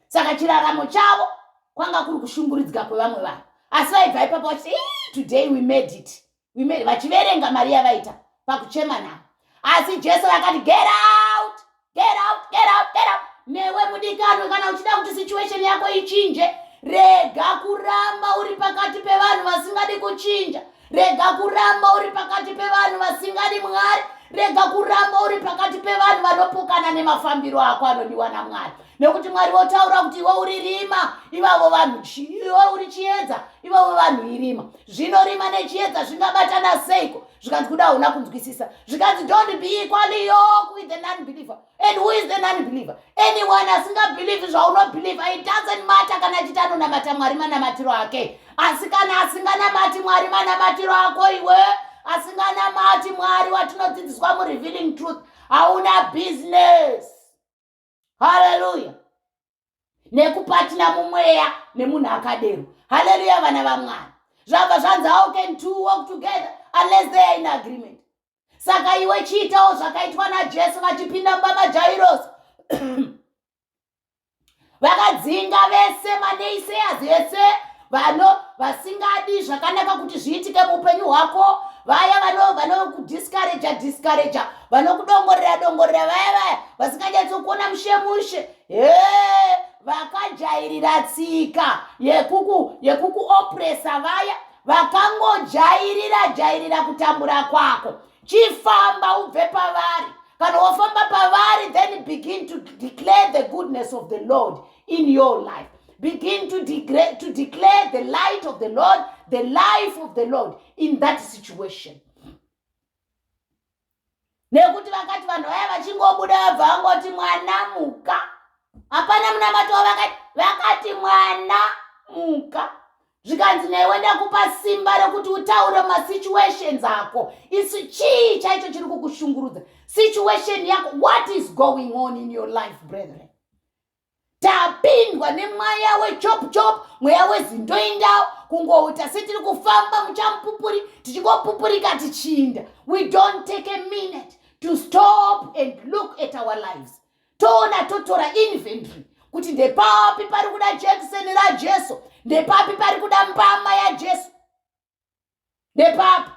Saka chiraramo chavo kwanga kuri kushunguridzika kwevamwe vanhu. Asi vaibva ipapo vachiti, "Today we made it, we made," vachiverenga mari yavaita pakuchema navo. Asi Jesu vakati, "Get out, get out, get out, get out." Newe mudikanwe, kana uchida kuti situation yako ichinje, rega kuramba uri pakati pevanhu vasingadi kuchinja. Rega kuramba uri pakati pevanhu vasingadi Mwari. Rega kuramba uri pakati pevanhu vanopokana nemafambiro ako anodiwa naMwari, nekuti Mwari votaura kuti iwe uri rima, ivavo vanhu, iwe uri chiedza, ivavo vanhu irima. Zvino rima nechiedza zvingabatana seiko? Zvikanzi kuda hauna kunzwisisa. Zvikanzi, "Don't be equally yoked with the non-believer." And who is the non-believer? Anyone asingabelieve zvaunobelieve. It doesn't matter kana achiti anonamata Mwari manamatiro ake, asi kana asinganamati Mwari manamatiro ako, iwe asinganamati Mwari watinodzidziswa muRevealing Truth, hauna business, haleluya, nekupatina mumweya nemunhu akadero. Haleluya, vana vaMwari. Zvabva zvanzi, "How can two walk together unless they are in agreement?" Saka iwe chiitawo zvakaitwa naJesu vachipinda mumba maJairos. Vakadzinga vese manaysayers, vese vano vasingadi zvakanaka kuti zviitike muupenyu hwako, vaya vanokudiscourager discourager, vanokudongorera dongorera, vaya vaya vasinganyatsokuona mushe mushe, he vakajairira tsika yekukuoppressa, vaya vakangojairira jairira kutambura kwako. Chifamba ubve pavari. Kana wafamba pavari, then begin to declare the goodness of the Lord in your life. Begin to declare the light of the Lord, the life of the Lord in that situation, nekuti vakati vanhu vaya vachingobuda, vabva vangoti, "Mwana, muka." Hapana munamato wavakati. Vakati, "Mwana, muka." Zvikanzi newe ndakupa simba rekuti utaure masituations ako. Isu chii chaicho chiri kukushungurudza? Situation yako, what is going on in your life, brethren? Tapindwa nemweya wechop chop, mweya wezindoindawo, kungoita setiri kufamba muchamupupuri, tichingopupurika tichiinda. We don't take a minute to stop and look at our lives. Toona, totora inventory kuti ndepapi pari kuda jekiseni raJesu, ndepapi pari kuda mbama yaJesu, ndepapi.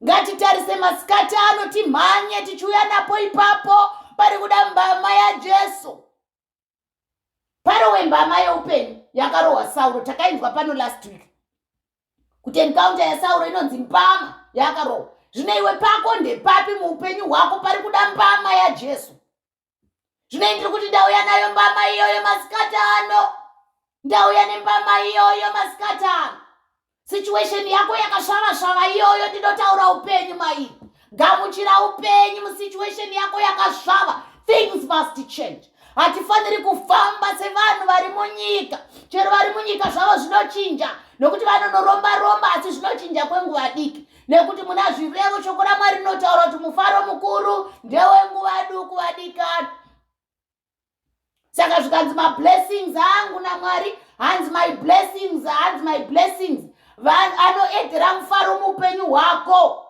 Ngatitarise masikati ano, timhanye tichiuya napo ipapo pari kuda mbama yaJesu. Parowe mbama yeupenyu yakarohwa Sauro, takainzwa pano last week kuti encounter yaSauro inonzi mbama yakarohwa. Zvino iwe pako ndepapi muupenyu hwako pari kuda mbama yaJesu? Zvino ndiri kuti ndauya nayo mbama iyoyo masikati ano, ndauya nembama iyoyo masikati ano. Situation yako yakasvava-svava iyoyo, ndinotaura upenyu mairi. Gamuchira upenyu musituation yako yakasvava. Things must change. Hatifaniri kufamba sevanhu vari munyika. Chero vari munyika zvavo zvinochinja nokuti vanonoromba-romba, asi zvinochinja kwenguva diki, nekuti muna Zvirevo shoko raMwari rinotaura kuti mufaro mukuru ndewenguva duku, vadikani. Saka zvikanzi mablessings angu naMwari, hanzi my blessings, hanzi my blessings anoedhera mufaro muupenyu hwako,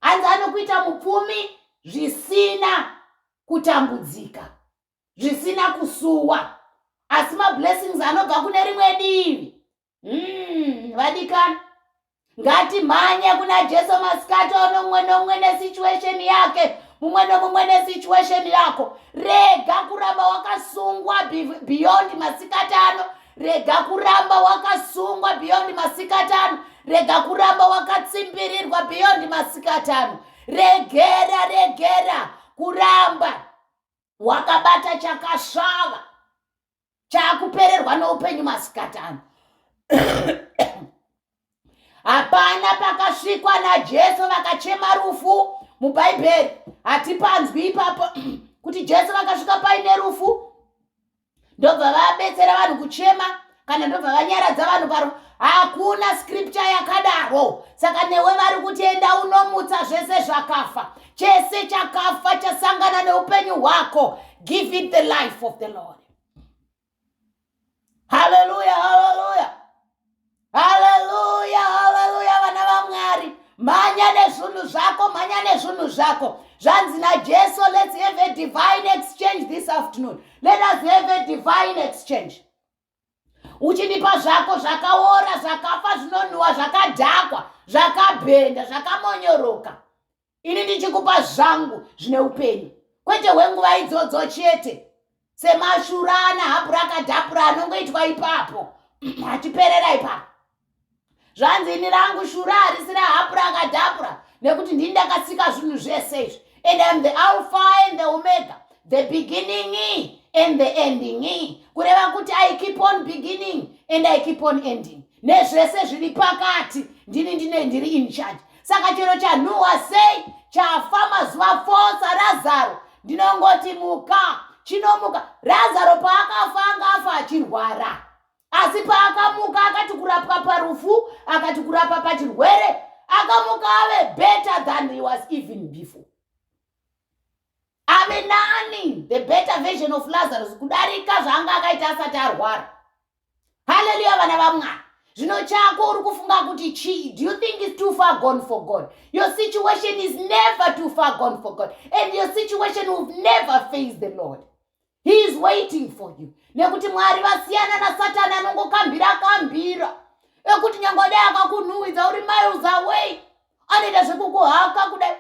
hanzi anokuita mupfumi zvisina kutambudzika, zvisina kusuwa. Asi mablessings anobva kune rimwe divi. Vadikani, ngatimhanye kuna Jesu masikati ano, mumwe nomumwe nesituation yake, mumwe nomumwe nesituation yako. Rega kuramba wakasungwa beyond masikati ano. Rega kuramba wakasungwa beyond masikati ano. Rega kuramba wakatsimbirirwa beyond masikati ano. Regera, regera kuramba wakabata chakasvava chaakupererwa noupenyu masikati ano. Hapana pakasvikwa naJesu vakachema rufu muBhaibheri. Hatipanzwi ipapo kuti Jesu vakasvika paine rufu, ndobva vabetsera vanhu kuchema, kana ndobva vanyaradza vanhu parufu. Hakuna scripture yakadaro. Saka newe vari kuti enda unomutsa zvese zvakafa, chese chakafa chasangana neupenyu hwako, give it the life of the Lord. Haleluya, haleluya, haleluya, haleluya! Vana vaMwari, mhanya nezvinhu zvako, mhanya nezvinhu zvako. Zvanzi naJesu, let's have a divine exchange this afternoon. Let us have a divine exchange. Uchindipa zvako zvakaora, zvakafa, zvinonhuhwa, zvakadhakwa, zvakabhenda, zvakamonyoroka, ini ndichikupa zvangu zvine upenyu, kwete hwenguva idzodzo chete, semashurana abracadabra anongoitwa ipapo achiperera ipapo. Zvanzi ini rangu shura harisi raabracadabra, nekuti ndini ndakasika zvinhu zvese izvi, and I'm the Alpha and the Omega, the beginning and the ending, kureva kuti I keep on beginning and I keep on ending, nezvese zviri pakati. Ndini ndine ndiri in charge. Saka chero chanhuhwa sei, chafa mazuva 4 saRazaro, ndinongoti muka, chinomuka. Razaro paakafa anga afa achirwara, asi paakamuka akati kurapwa parufu, akati kurapa pachirwere, akamuka ave better than he was even before, ave nani, the better version of Lazarus kudarika zvaanga akaita asati arwara. Haleluya, vana vaMwari. Zvino chako uri kufunga kuti chii? Do you think is too far gone for God? Your situation is never too far gone for God, and your situation will never face the Lord. He is waiting for you, nekuti Mwari vasiyana naSatani anongokambira kambira, ekuti nyange dai akakunhuhwidza uri miles away, anoita zvekukuhaka kudai.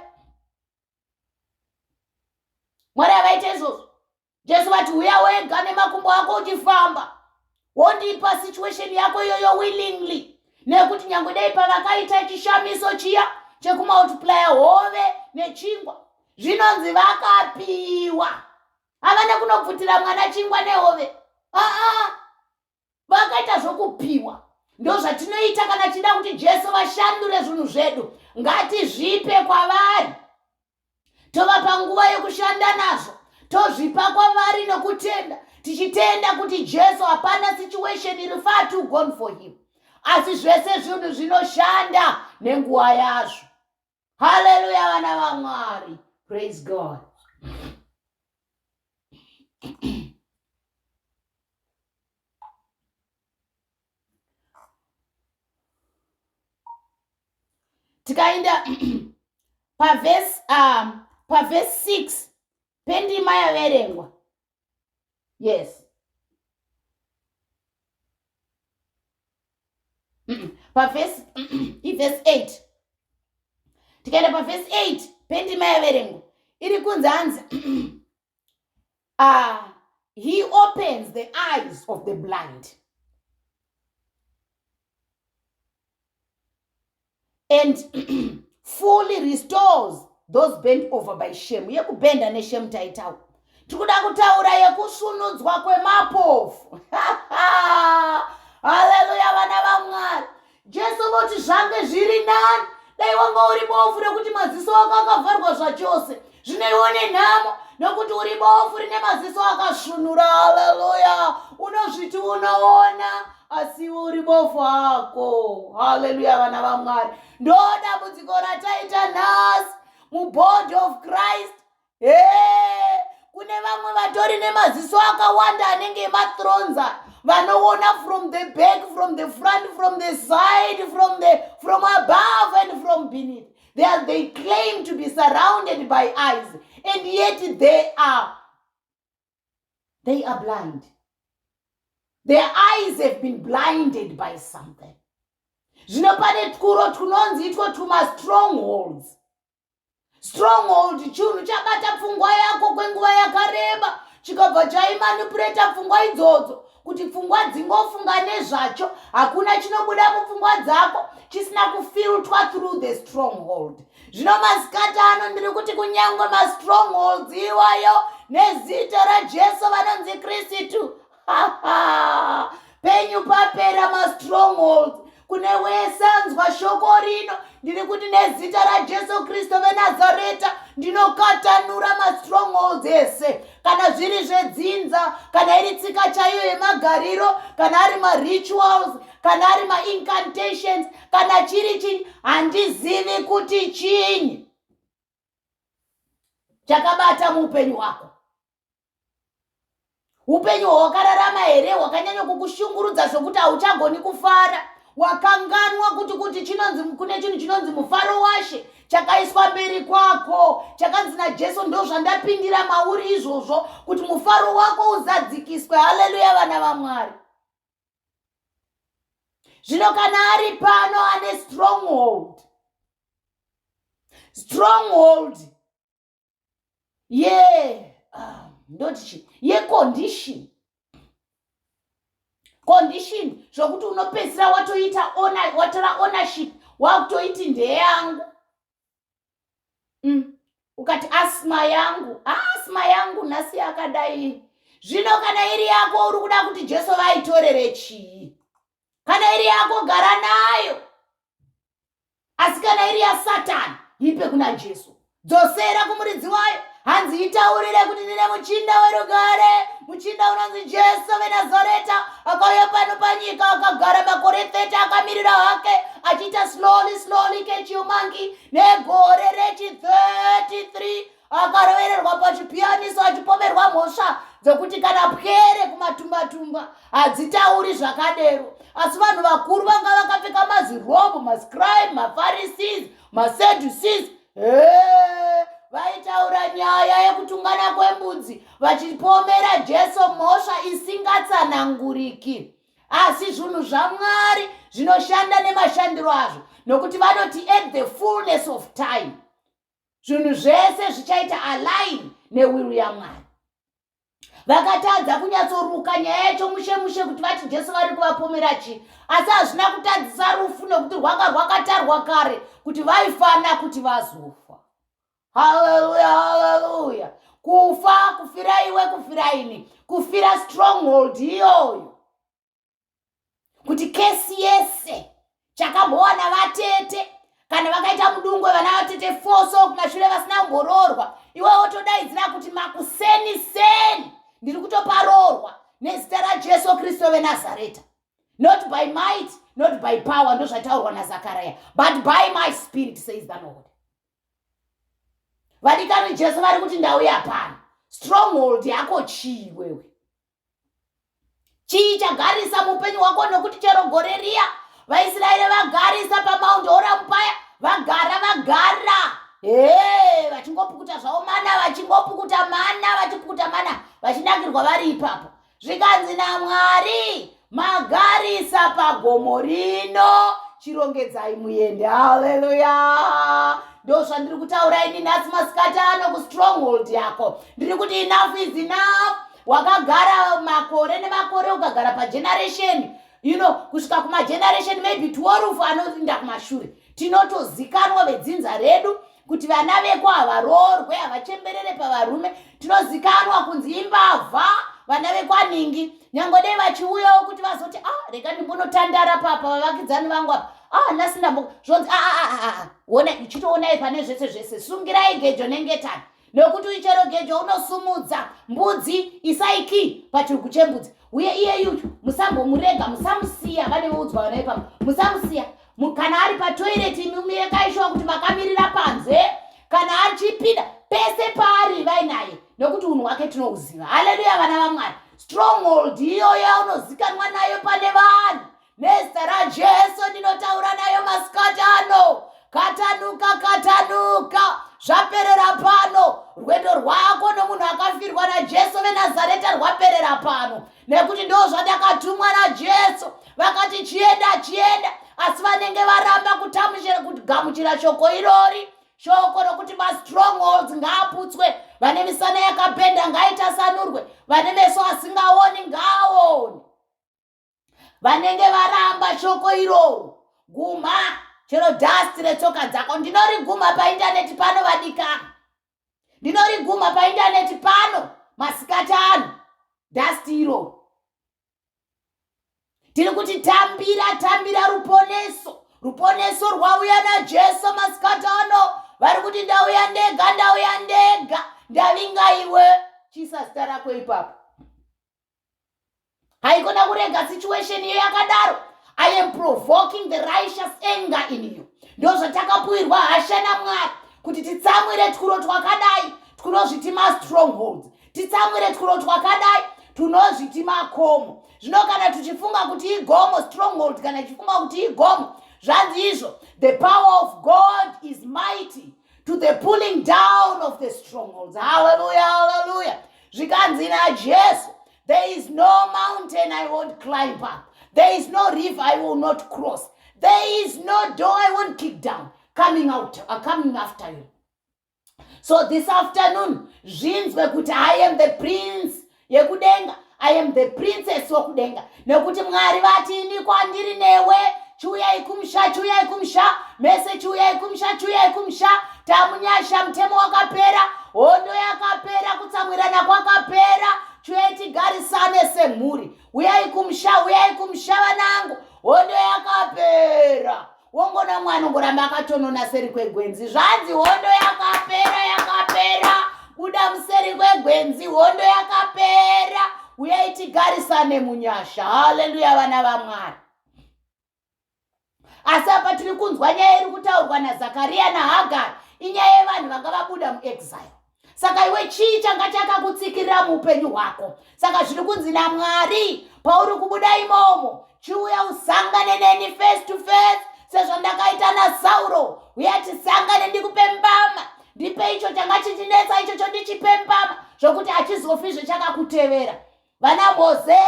Mwari havaite izvozvo. Jesu vati uya wega nemakumbo ako uchifamba, wondipa situation yako iyoyo willingly, nekuti nyange dai pavakaita chishamiso chiya chekumultiplya hove nechingwa, zvinonzi vakapiwa. Havana kunobvutira mwana chingwa nehove. Aa, vakaita zvokupiwa. Ndo zvatinoita kana tida kuti Jesu vashandure zvinhu zvedu. Ngatizvipe kwavari, tovapa nguva yekushanda nazvo, tozvipa kwavari nokutenda. Tichitenda kuti Jesu hapana situation iri far too gone for him. Asi zvese zvinhu zvinoshanda nenguva yazvo. Haleluya vana vaMwari. Praise God. Tikaenda pavhesi pavhesi 6 pendima yaverengwa. Yes. Pavhesi ivhesi 8. Tikaenda pavhesi 8 pendima yaverengwa iri kunzi hanzi he opens the eyes of the blind and fully restores those bent over by shame. Yekubhenda neshame taitaura. Tikuda kutaura yekusvunudzwa kwemapofu. Haleluya vana vaMwari. Jesu voti zvange zviri nani dai wanga uri bofu rekuti maziso ako akavharwa zvachose. Zvino iwe une nhamo nokuti uri bofu rine maziso akasvunura. Haleluya. Unozviti unoona asi iwe uri bofu hako. Haleluya vana vaMwari. Ndo dambudziko rataita nhasi mubody of Christ. Hey, kune vamwe vatori nemaziso akawanda anenge emathronza, vanoona from the back, from the front, from the side, from above and from beneath. They claim to be surrounded by eyes, and yet they are blind. Their eyes have been blinded by something. Zvino pane twuro twunonzi itwo twuma-strongholds. Stronghold chinhu chabata pfungwa yako kwenguva yakareba, chikabva chaimanipuleta pfungwa idzodzo kuti pfungwa dzingofunga nezvacho. Hakuna chinobuda mupfungwa dzako chisina kufiltwa through the stronghold. Zvino masikati ano ndiri kuti kunyangwe mastrongholds iwayo, nezita raJesu vanonzi Kristu, penyu papera mastrongholds. Kune wese anzwa shoko rino, ndiri kuti nezita raJesu Kristu veNazareta, ndinokatanura mastrongholds ese, kana zviri zvedzinza, kana iri tsika chaiyo yemagariro, kana ari marituals, kana ari maincantations, kana chiri chinyi, handizivi kuti chinyi chakabata muupenyu hwako. Upenyu hwawakararama here hwakanyanya kukushungurudza zvokuti hauchagoni kufara? Wakanganwa kuti chinonzi kune chinhu chinonzi mufaro washe chakaiswa mberi kwako, chakanzi naJesu, ndo zvandapindira mauri izvozvo kuti mufaro wako uzadzikiswe. Haleluya vana vaMwari. Zvino kana ari pano ane stronghold, stronghold ye ndoti chi yecondition, condition zvokuti unopedzisira watoita watora ownership, wakutoiti ndeyangu. Ukati asthma yangu, asthma yangu nhasi yakadai. Zvino kana iri yako, uri kuda kuti Jesu vaitorere chii? Kana iri yako, gara nayo, asi kana iri yaSatani, ipe kuna Jesu, dzosera kumuridzi wayo. Hanzi itaurire kuti ndine muchinda werugare, muchinda unonzi Jesu veNazareta, akauya pano panyika, akagara makore 30 akamirira hake achiita slowly slowly catch your monkey. Negore rechi 33 akarovererwa pachipiyaniso achipomerwa mhosva dzekuti kana pwere kumatumbatumba hadzitauri zvakadero. Asi vanhu vakuru vanga vakapfeka mazirobo, mascribe, maPharisees, maSadducees, vaitaura nyaya yekutungana kwembudzi vachipomera Jesu mhosva isingatsananguriki. Asi zvinhu zvaMwari zvinoshanda nemashandiro azvo, nokuti vanoti at the fullness of time zvinhu zvese zvichaita align newill yaMwari. Vakatadza kunyatsoruka nyaya yacho mushe mushe kuti vati Jesu vari kuvapomera chii, asi hazvina kutadzisa rufu, nekuti rwanga rwakatarwa kare kuti vaifana kuti vazofa. Haleluya, haleluya. Kufa, kufira iwe, kufira ini, kufira stronghold iyoyo, kuti kesi yese chakambowana vatete kana vakaita mudungwe, vana vatete foso kumashure vasina kumboroorwa, iwe wotodaidzira kuti makuseni seni ndiri kutoparoorwa. Nezita raJesu Kristu veNazareta. Not by might, not by power, ndozvataurwa naZakaraya, but by my spirit, says the Lord. Vadikani, Jesu vari kuti ndauya pano. Stronghold yako chii iwewe? Chii chagarisa muupenyu hwako? Nokuti chero gore riya vaIsraeri vagarisa paMount Horeb paya, vagara vagara, he, vachingopukuta zvavo mana, vachingopukuta mana, vachipukuta mana, vachinakirwa vari ipapo. Zvikanzi naMwari, "Magarisa pagomo rino, chirongedzai muende." Haleluya! Ndo zvandiri kutaura ini nhasi masikati ano kustronghold yako. Ndiri kuti enough is enough. Wakagara makore nemakore, ukagara pageneration kusvika kumageneration maybe 12 anoinda kumashure. Tinotozikanwa vedzinza redu kuti vana veko havaroorwe, havachemberere pavarume. Tinozikanwa kunzi imbavha vana vekwaningi. Nyange dei vachiuyawo kuti vazoti, "Ah, rega ndimbonotandara papa vavakidzani vangu apa, ah, nhasi ndambo," zvonzi, "Ah, ah, ah, ah, ona, chitoonai pane zvese zvese, sungirai gejo nengetani, nekuti chero gejo unosumudza mbudzi. Isai key pachirugu chembudzi, uye iyeyuyu musambomurega, musamusiya." Vane voudzwa vana ipapo, musamusiya. Kana ari patoilet, imi sure kuti makamirira panze. Kana achipinda pese paari, vainaye, nekuti unhu hwake tinouziva. Haleluya, vana vaMwari. Stronghold iyoyo unozikanwa nayo pane vanhu, nezita raJesu ndinotaura nayo masikati ano. Katanuka, katanuka, zvaperera pano. Rwendo rwako nomunhu akafirwa naJesu veNazareta rwaperera pano, nekuti ndo zvandakatumwa naJesu. Vakati, "Chienda, chienda," asi vanenge varamba kugamuchira shoko irori, shoko rokuti mastrongholds ngaaputswe. Vane misana yakapenda ngaitasanurwe, vane meso asingaoni ngaaone. Vanenge varamba shoko iroro, guma chero dust retsoka dzako. Ndinoriguma paindaneti pano, vadikana, ndinoriguma paindaneti pano masikati ano. Dust iroro, tiri kuti tambira, tambira ruponeso. Ruponeso rwauya naJesu masikati ano. Vari kuti, "Ndauya ndega, ndauya ndega, ndavinga iwe." Chiisa zita rako ipapo. Haikona kurega situation iyo yakadaro. I am provoking the righteous anger in you. Ndo zvatakapuwirwa hasha naMwari, kuti titsamwire twuro twakadai twunozviti mastrongholds, titsamwire twuro twakadai tunozviti makomo. Zvino kana tuchifunga kuti igomo, stronghold kana ichifunga kuti igomo, zvanzi izvo, the power of God is mighty to the pulling down of the strongholds. Haleluya, haleluya. Zvikanzi naJesu, "There is no mountain I won't climb up, there is no river I will not cross, there is no door I won't kick down coming out coming after you." So this afternoon, zvinzwe kuti I am the prince yekudenga, I am the princess wokudenga, nekuti Mwari vati, "Ini kwandiri newe." Chiuyai kumusha, chiuyai kumusha mese, chiuyai kumusha, chiuyai kumusha. Tamunyasha, mutemo wakapera, hondo yakapera, kutsamwirana kwakapera. Chiuyai tigarisane semhuri. Uyai kumusha, uyai kumusha vanangu, hondo yakapera. Wongona mwana ongoramba akatonona seri kwegwenzi. Zvanzi hondo yakapera, yakapera. Buda museri kwegwenzi, hondo yakapera. Uyai tigarisane munyasha. Haleluya, vana vaMwari. Asi apa tiri kunzwa nyaya iri kutaurwa naZakariya naHagari, inyaya yevanhu vanga vabuda muexile. Saka iwe, chii changa chakakutsikirira muupenyu hwako? Saka zviri kunzi naMwari, pauri kubuda imomo, chiuya usangane neni face to face, sezvandakaita naSauro. Uya tisangane, ndikupe mbama. Ndipe icho changa chichinetsa ichocho, ndichipe mbama zvokuti hachizofizve chakakutevera. Vana Moze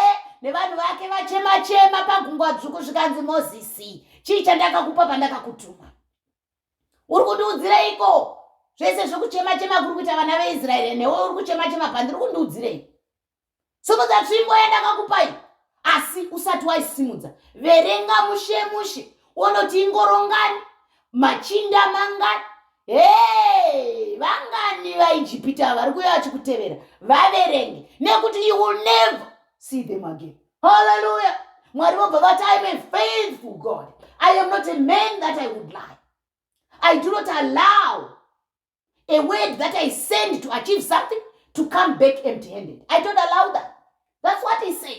nevanhu vake vachema chema pagungwa dzvuku, zvikanzi, "Mozisi, chii chandakakupa pandakakutuma? Uri kundiudzireiko zvese zvekuchema chema kuri kuita vana veIsraeri? Newe uri kuchema chema pandiri kundiudzirei? Simudza tsvimbo yandakakupai." Asi usati waisimudza, verenga mushe mushe, unoti ingorongani, machinda mangani? Hey, vangani vaIjipita vari kuuya vachikutevera? Vaverenge, nekuti you will never see them again. Haleluya. Mwari vobva vati, "I am a faithful God. I am not a man that I would lie. I do not allow a word that I send to achieve something to come back empty handed. I don't allow that." That's what he said.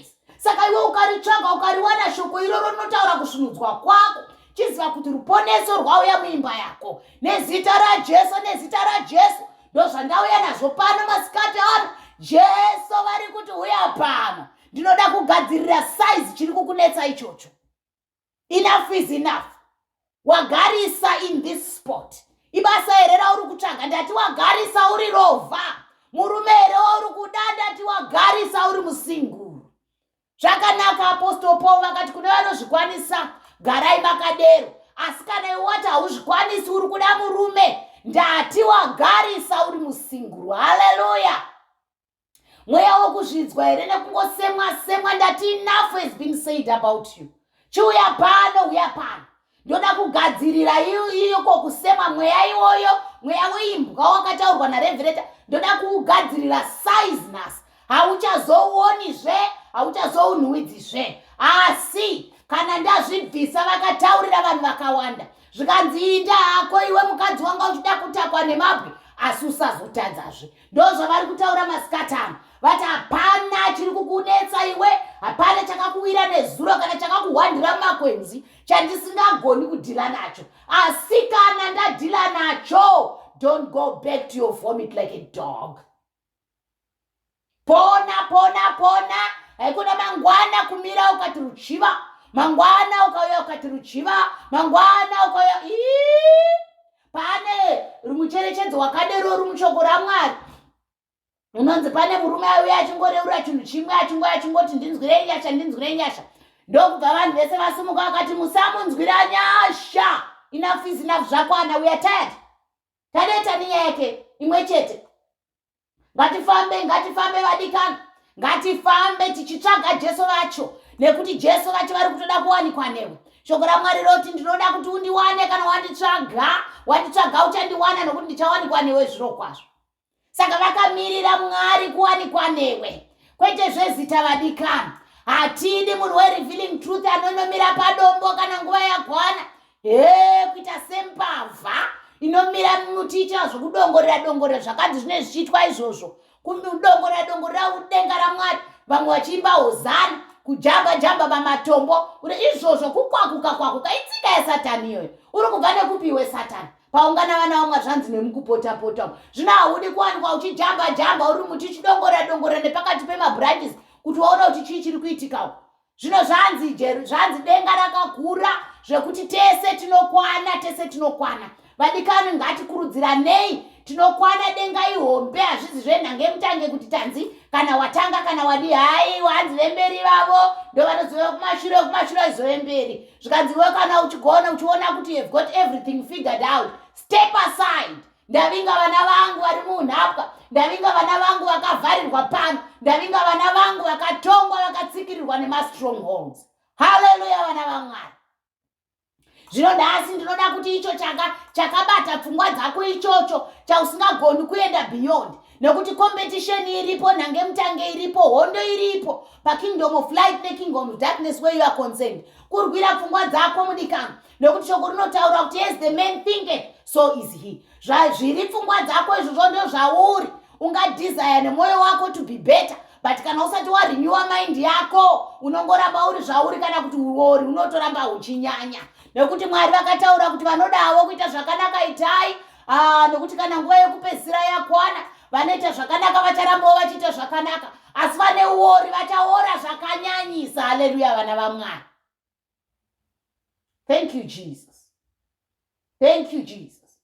Saka iwe ukaritsvaga ukariwana shoko iroro rinotaura kusvinudzwa kwako, chiziva kuti ruponeso rwauya muimba yako nezita raJesu, nezita raJesu. Ndozvandauya nazvo pano masikati ano. Jesu vari kuti uya pano, ndinoda kugadzirira size chiri kukunetsa ichocho. Enough is enough. Wagarisa in this spot. Ibasa here rauri kutsvaga? Ndati wagarisa uri rovha. Murume here wauri kuda? Ndati wagarisa uri musinguru. Zvakanaka, Apostle Paul vakati kune vanozvikwanisa, garai makadero. Asi kana iwe wati hauzvikwanisi, uri kuda murume, ndati wagarisa uri musinguru. Haleluya. Mweya wokuzvidzwa here nekungosemwa semwa? Ndati enough has been said about you. Chiuya pano, uya pano, ndoda kugadzirira iyoko kusemwa mweya iwoyo, mweya weimbwa wakataurwa naRevereta. Ndoda kuugadzirira size nhasi. Hauchazouonizve, hauchazounhuwidzizve. Asi kana ndazvibvisa, vakataurira vanhu vakawanda, zvikanzi inda hako iwe mukadzi wanga uchida kutakwa nemabwe, asi usazotadzazve. Ndozvavari kutaura masikatano. Vati hapana chiri kukunetsa iwe, hapana chakakuwira nezuro kana chakakuhwandira mumakwenzi chandisingagoni kudhila nacho. Asi kana ndadhila nacho, don't go back to your vomit like a dog. Pona, pona, pona. Haikona mangwana kumira ukati ruchiva, mangwana ukauya ukati ruchiva, mangwana ukauya. Pane rumucherechedzo wakadero uri mushoko raMwari unonzi pane murume aiuya achingoreura chinhu chimwe, achingoya achingoti ndinzwirei nyasha, ndinzwirei nyasha. Ndokubva vanhu vese vasimuka vakati musamunzwira nyasha. Enough is enough, zvakwana, we are tired, taneta nenyaya yake imwe chete. Ngatifambe, ngatifambe vadikana, ngatifambe tichitsvaga Jesu vacho, nekuti Jesu vacho vari kutoda kuwanikwa newe. Shoko raMwari roti ndinoda kuti undiwane. Kana wanditsvaga, wanditsvaga, uchandiwana, nokuti ndichawanikwa newe zviro kwazvo. Saka vakamirira Mwari kuwanikwa newe, kwete zvezita. Vadikana, hatidi munhu weRevealing Truth anonomira padombo kana nguva yakwana, he, kuita sembavha inomira muti ichira zvokudongorera dongorera. Zvakanzi zvine zvichiitwa izvozvo, kudongorera dongorera denga raMwari, vamwe vachiimba hozana, kujamba jamba pamatombo. Uri izvozvo kukwakuka kwakuka, itsika yasatani iyoyo. Uri kubva nekupiwe Satani paungana vana vamwe, zvanzi nemukupota-pota. Zvino haudi kuwanikwa uchijamba jamba uri muti uchidongorera dongorera nepakati pemabranches kuti waona kuti chii chiri kuitikawo. Zvino zvanzi denga rakakura zvekuti tese tinokwana, tese tinokwana. Vadikani, ngatikurudziranei, tinokwana. Denga ihombe, hazvizi zvenhange mutange kuti tanzi kana watanga kana wadi. Haiwa, hanzi vemberi vavo ndo vanozove kumashure, kumashure aizove mberi. Zvikanzi iwe kana uchigona, uchiona kuti you've got everything figured out, step aside. Ndavinga vana vangu vari muunhapwa, ndavinga vana vangu vakavharirwa pano, ndavinga vana vangu vakatongwa, vakatsikirirwa nemastrongholds. Haleluya, vana vaMwari. Zvino nhasi ndinoda kuti icho chakabata pfungwa dzako ichocho chausingagoni kuenda beyond, nekuti competition iripo, nhange mutange iripo, hondo iripo pakingdom of light nekingdom of darkness where you are concerned, kurwira pfungwa dzako mudikano, nekuti shoko rinotaura kuti as the man thinketh, so is he. Zviri pfungwa dzako izvozvo ndo zvauri. Ungadesire nemwoyo wako to be better, but kana usati warenewa mind yako, unongoramba uri zvauri, kana kuti uori unotoramba huchinyanya, nekuti Mwari vakataura kuti vanodavo kuita zvakanaka itai. Ah, nekuti kana nguva yekupedzisira yakwana, vanoita zvakanaka vacharambawo vachiita zvakanaka, asi vane uori vachaora zvakanyanyisa. Haleluya, vana vaMwari. Thank you, Jesus. Thank you, Jesus.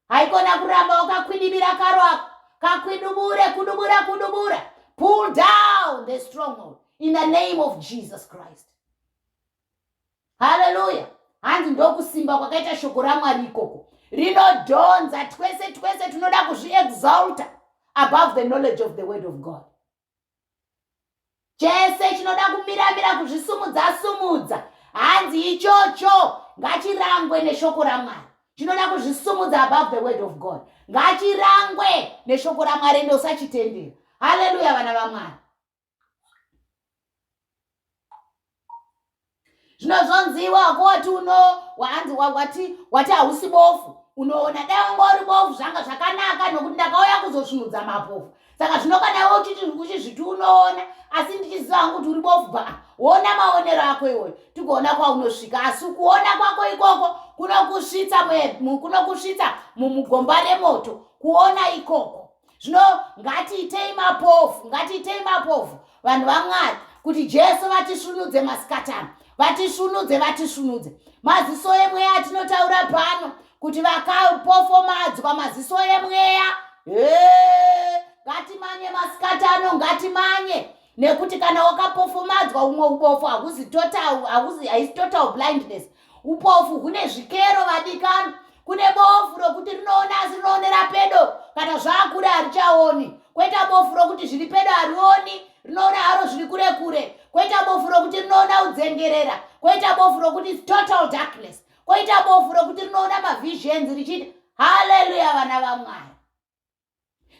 Haikona kuramba wakakwidibira karo ako, kakwidubure, kudubura, kudubura. Pull down the stronghold in the name of Jesus Christ. Haleluya. Hanzi ndokusimba kwakaita shoko raMwari ikoko, rinodhonza twese twese tinoda kuzviexalta above the knowledge of the word of God. Chese chinoda kumiramira, kuzvisumudza sumudza, hanzi ichocho ngachirangwe neshoko raMwari. Chinoda kuzvisumudza above the word of God ngachirangwe neshoko raMwari, ende usachitendera. Haleluya, vana vaMwari. Zvino zvonziwa wako wati uno waanzi wati hausi bofu, unoona. Dai wanga uri bofu zvanga zvakanaka, nokuti ndakauya kuzosvinudza mapofu. Saka zvino kana iwe uchizviti unoona, Asi ndichiziva hangu kuti uri bofu baa. Ona maonero ako iwoyo, tigoona kwaunosvika. Asi kuona kwako ikoko kunokusvitsa kunokusvitsa mumugomba remoto, kuona ikoko. Zvino ngatiitei mapofu, ngatiitei mapofu, vanhu vaMwari, kuti Jesu vatisvunudze masikatano, vatisvunudze, vatisvunudze maziso emweya atinotaura pano kuti vakapofomadzwa maziso emweya. Ngatimanye masikatano, ngatimanye, nekuti kana wakapofomadzwa, umwe ubofu hakuzi total, hakuzi, haisi total blindness. Upofu hune zvikero, vadikani. Kune bofu rokuti rinoona, asi rinoonera pedo, kana zvaakure harichaoni. Kwoita bofu rokuti zviri pedo harioni, rinoona haro zviri kure kure. Kwoita bofu rokuti rinoona udzengerera. Kwoita bofu rokuti total darkness. Kwoita bofu rokuti rinoona mavisions richiita. Haleluya, vana vaMwari.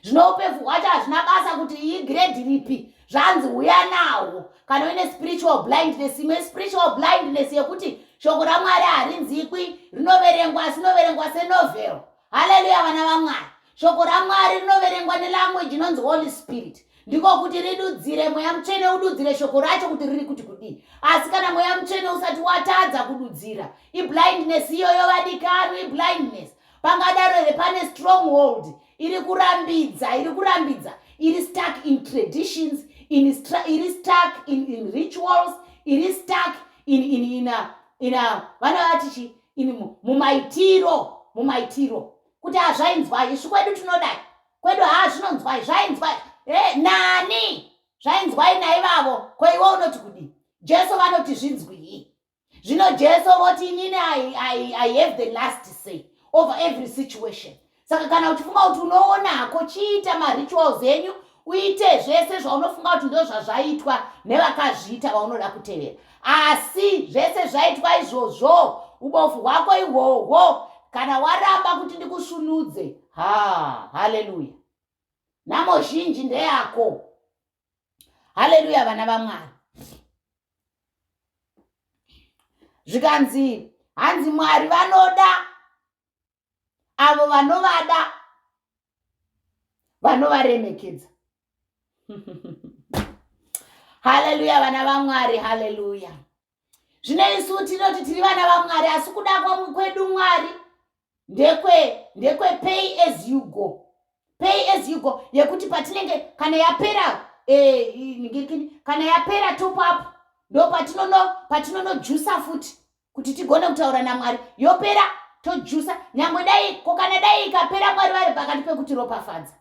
Zvino upefu hwacho hazvina basa kuti iyi grade ripi, zvanzi uya nawo. Kana uine spiritual blindness, imwe spiritual blindness yekuti shoko raMwari harinzikwi, rinoverengwa asi rinoverengwa senovel. Haleluya, vana vaMwari. Shoko raMwari rinoverengwa nelanguage inonzi Holy Spirit, ndiko kuti ridudzire, Mweya Mutsvene ududzire shoko racho kuti riri kuti kudii. Asi kana Mweya Mutsvene usati watadza kududzira, iblindness iyoyo, vadikanwi, iblindness. Pangadaro here pane stronghold iri kurambidza, iri kurambidza, iri stuck in traditions, iri stuck in rituals, iri stuck in a vana vati chi in mumaitiro kuti hazvainzwai, isu kwedu tinodai, kwedu haa zvinonzwai, zvainzwai nani, zvainzwai naivavo. Ko iwe unoti kudii? Jesu vanoti zvinzwii? Zvino Jesu voti, "Inini I have the last say over every situation." Saka kana uchifunga kuti unoonako, chiita marituals enyu, uite zvese zvaunofunga kuti ndo zvazvaitwa nevakazviita vaunoda kutevera. Asi zvese zvaitwa izvozvo, ubofu hwako ihwohwo, kana waramba kuti ndikusvunudze, ha, haleluya, nhamo zhinji ndeyako. Haleluya, vana vaMwari. Zvikanzi, hanzi Mwari vanoda avo vanovada, vanovaremekedza. Haleluya, vana vaMwari, haleluya. Zvino isu tinoti tiri vana vaMwari, asi kuda kwedu Mwari ndekwe pay as you go, pay as you go, yekuti patinenge kana yapera kana yapera top up, ndo patinonojusa futi kuti tigone kutaura naMwari. Yopera, tojusa. Nyangwe dai ko kana dai ikapera Mwari vari pakati pekutiropafadza.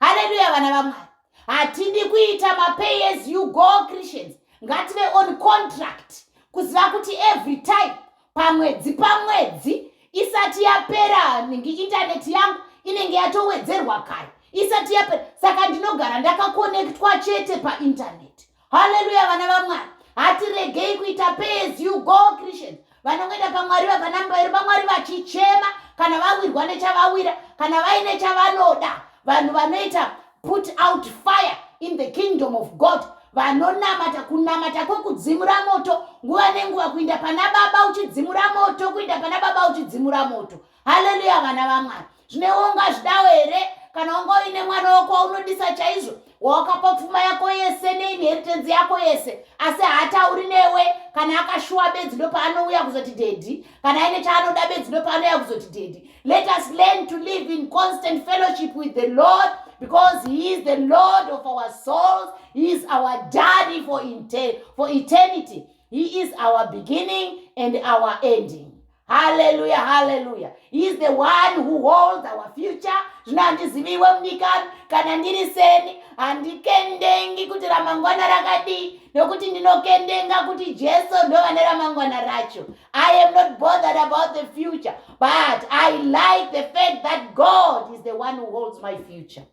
Haleluya, vana vaMwari. Hatidi kuita mapay as you go Christians. Ngative on contract, kuziva kuti every time, pamwedzi pamwedzi, isati yapera ningi intaneti yangu inenge yatowedzerwa kare isati yapera, saka ndinogara ndakakonektwa chete paintaneti. Haleluya, vana vaMwari. Hatiregei kuita pay as you go Christians, vanongoenda pamwari, vapanamberi pamwari vachichema kana vawirwa nechavawira, kana vaine chavanoda. Vanhu vanoita put out fire in the kingdom of God, vanonamata kunamata kwekudzimura moto nguva nenguva, kuinda pana Baba uchidzimura moto, kuinda pana Baba uchidzimura moto. Haleluya, vana vaMwari. Zvinewo ungazvidawo here kana wanga uine mwana wako waunodisa chaizvo, wawakapa pfuma yako yese neinheritance yako yese, asi haatauri newe? Kana akashuwa bedzi ndopaanouya kuzoti daddy, kana aine chaanoda bedzi ndopaanouya kuzoti daddy. Let us learn to live in constant fellowship with the Lord, because he is the Lord of our souls. He is our daddy for eternity. He is our beginning and our ending. Haleluya, haleluya. He is the one who holds our future. Zvino handiziviwe mudikani, kana ndiri seni, handikendengi kuti ramangwana rakadii, nokuti ndinokendenga kuti Jesu ndova neramangwana racho. I am not bothered about the future, but I like the fact that God is the one who holds my future,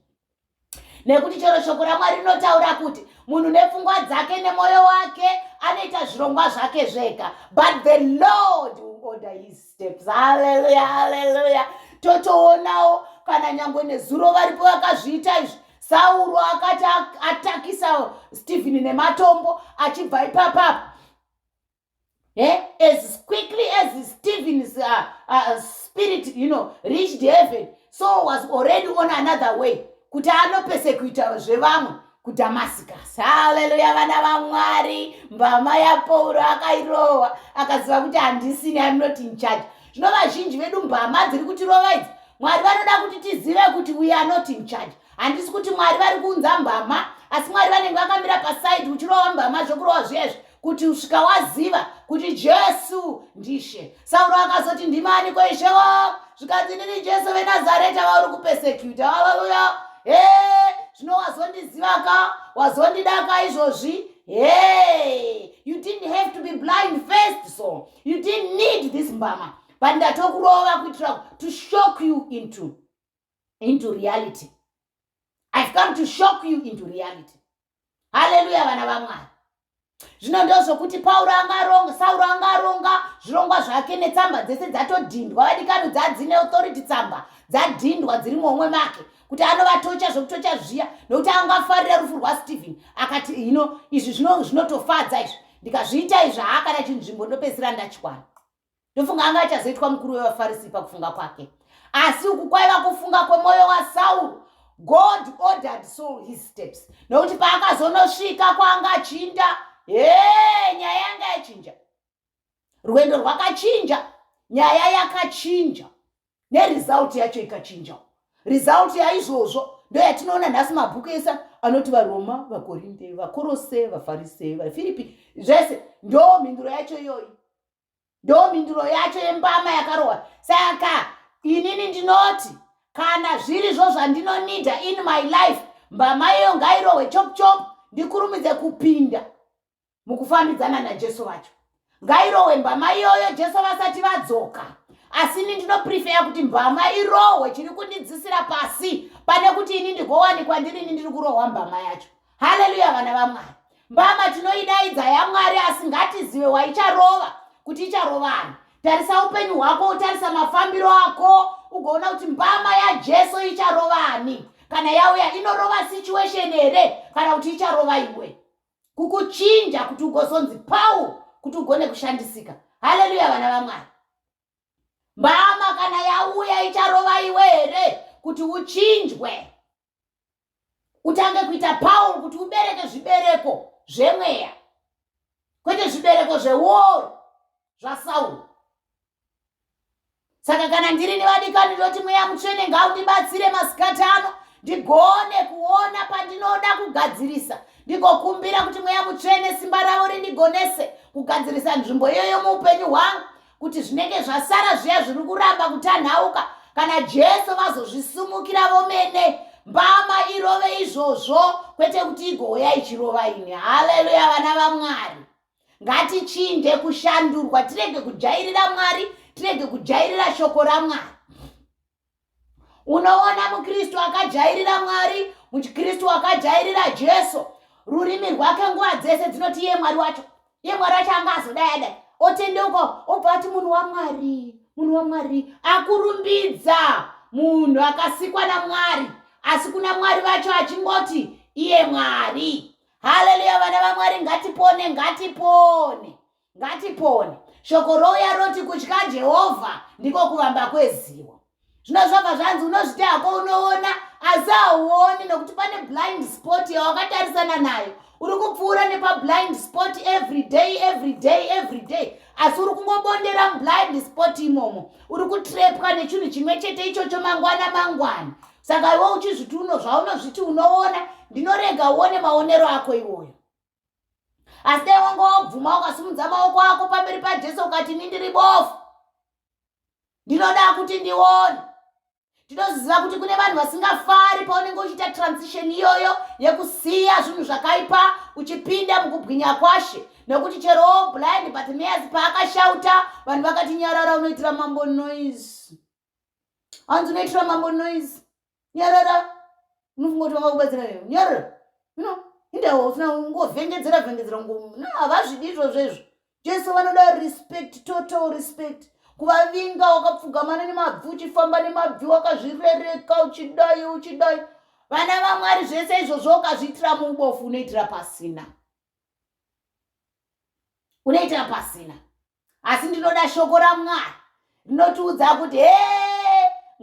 nekuti chero shoko raMwari rinotaura kuti munhu nepfungwa dzake nemwoyo wake anoita zvirongwa zvake zvega, but the Lord will order his steps. Haleluya, haleluya. Totoonawo kana nyangwe nezuro varipo vakazviita izvi. Sauro akati atakisa Stephen nematombo, achibva ipapapo, as quickly as Stephen's spirit reached heaven, Saul was already on another way kuti anopese kuita zvevamwe. kuDhamascus. Haleluya, vana vaMwari. Mbama yaPauro akairohwa, akaziva kuti handisini, I'm not in charge. Zvino vazhinji vedu mbama dziri kutirova idzi, Mwari vanoda kuti tizive kuti we are not in charge. Handisi kuti Mwari vari kuunza mbama, asi Mwari vanenge vakamira paside uchirova mbama zvokurova zviyezvi, kuti usvika waziva kuti Jesu ndishe. Sauro akazoti, "Ndimani ko, Ishe wa?" Zvikanzi, "Ndini Jesu veNazareta vauri kupersecuta." Haleluya! He, zvino wazondiziva ka, wazondidaka izvozvi. Hey, you didn't have to be blind first, so you didn't need this mbama, but ndatokurova kuitira to shock you into reality. I've come to shock you into reality. Haleluya, vana vaMwari. Zvino ndozvokuti Pauro angaronga, Sauro angaronga zvirongwa zvake netsamba dzese dzatodhindwa. Vadikani, dzadzine authority, tsamba dzadhindwa dziri muhomwe make kuti anovatocha zvokutocha zviya, nokuti angafarira rufu rwaStephen. Akati, "Hino izvi zvinotofadza izvi, ndikazviita izvi, haakana chinzvimbo ndopedzisira ndachikwana." Ndofunga anga achazoitwa mukuru wevaFarisi pakufunga kwake, asi uku kwaiva kufunga kwemwoyo waSauro. God ordered Saul his steps, nokuti paakazonosvika kwaanga achinda, he, nyaya yanga yachinja, rwendo rwakachinja, nyaya yakachinja, neresult yacho ikachinjawo. Result yaizvozvo ndo yatinoona nhasi. Mabhuku ese anoti vaRoma, vaKorinde, vaKorose, vaFarise, vaFiripi, zvese ndo mhinduro yacho iyoyi, ndo mhinduro yacho yembama yakarohwa. Saka inini ndinoti kana zvirizvo zvandinonida in my life, mbama iyo ngairohwe chop chop, ndikurumidze kupinda mukufambidzana naJesu vacho. Ngairohwe mbama iyoyo Jesu vasati vadzoka. Asi ini ndinoprefer kuti mbama irohwe chiri kundidzisira pasi, pane kuti ini ndigowanikwa ndirini ndiri kurohwa mbama yacho. Haleluya, vana vaMwari. Mbama tinoidaidza yaMwari, asi ngatizive waicharova kuti icharovani. Tarisa upenyu hwako, utarisa mafambiro ako, ugoona kuti mbama yaJesu icharovani. Kana yauya, inorova situation here, kana kuti icharova iwe kukuchinja kuti ugozonzi Paul, kuti ugone kushandisika? Haleluya, vana vaMwari. Mbama kana yauya, icharova iwe here kuti uchinjwe, utange kuita Paul, kuti ubereke zvibereko zvemweya, kwete zvibereko zveuoro zvaSauro? Saka kana ndiri nevadikani, ndoti Mweya Mutsvene ngaundibatsire masikati ano, ndigone kuona pandinoda kugadzirisa, ndigokumbira kuti Mweya Mutsvene simba ravo rindigonese kugadzirisa nzvimbo iyoyo muupenyu hwangu, kuti zvinenge zvasara zviya zviri kuramba kutanhauka, kana Jesu vazozvisumukira vomene, mbama irove izvozvo, kwete kuti igouya ichirova ini. Haleluya, vana vaMwari. Ngatichinje kushandurwa, tirege kujairira Mwari, tirege kujairira shoko raMwari. Unoona mukristu akajairira Mwari, mukristu akajairira Jesu, rurimi rwake nguva dzese dzinoti iye Mwari wacho, iye Mwari wacho anga azodai adai, otendeuka, obva ati munhu waMwari, munhu waMwari, akurumbidza munhu akasikwa naMwari, asi kuna Mwari vacho achingoti iye Mwari. Haleluya, vana vaMwari. Ngatipone, ngatipone, ngatipone. Shoko rouya roti kutya Jehovha ndiko kuvamba kwezivo. Zvino zvabva zvanzi unozviti hako unoona, asi hauoni, nokuti pane blind spot yawakatarisana nayo. Uri kupfuura nepablind spot every day, every day, every day, asi uri kungobondera mublind spot imomo. Uri kutrepwa nechinhu chimwe chete ichocho mangwana mangwana. Saka iwe uchizviti uno zvaunozviti unoona, ndinorega uone maonero ako iwoyo. Asi dai wanga wabvuma, ukasimudza maoko ako pamberi paJesu, ukati, "Ini ndiri bofu, ndinoda kuti ndione." Tinoziva kuti kune vanhu vasingafari paunenge uchiita transition iyoyo yekusiya zvinhu zvakaipa uchipinda mukubwinya kwaShe, nekuti chero blind Bartimaeus paakashauta, vanhu vakati, "Nyarara, unoitira mambo noise." Hanzi, "Unoitira mambo noise, nyarara. Unofunga kuti vangakubatsira newe? Nyarara." No, indawo usina ungovhengedzera vhengedzera, no, havazvidi izvozvo izvo. Jesu vanoda respect, total respect. Kuvavinga wakapfugamana nemabvi, uchifamba nemabvi wakazvirereka, uchidai uchidai. Vana vaMwari, zvese izvozvo ukazviitira muubofu, unoitira pasina, unoitira pasina. Asi ndinoda shoko raMwari rinotiudza kuti he,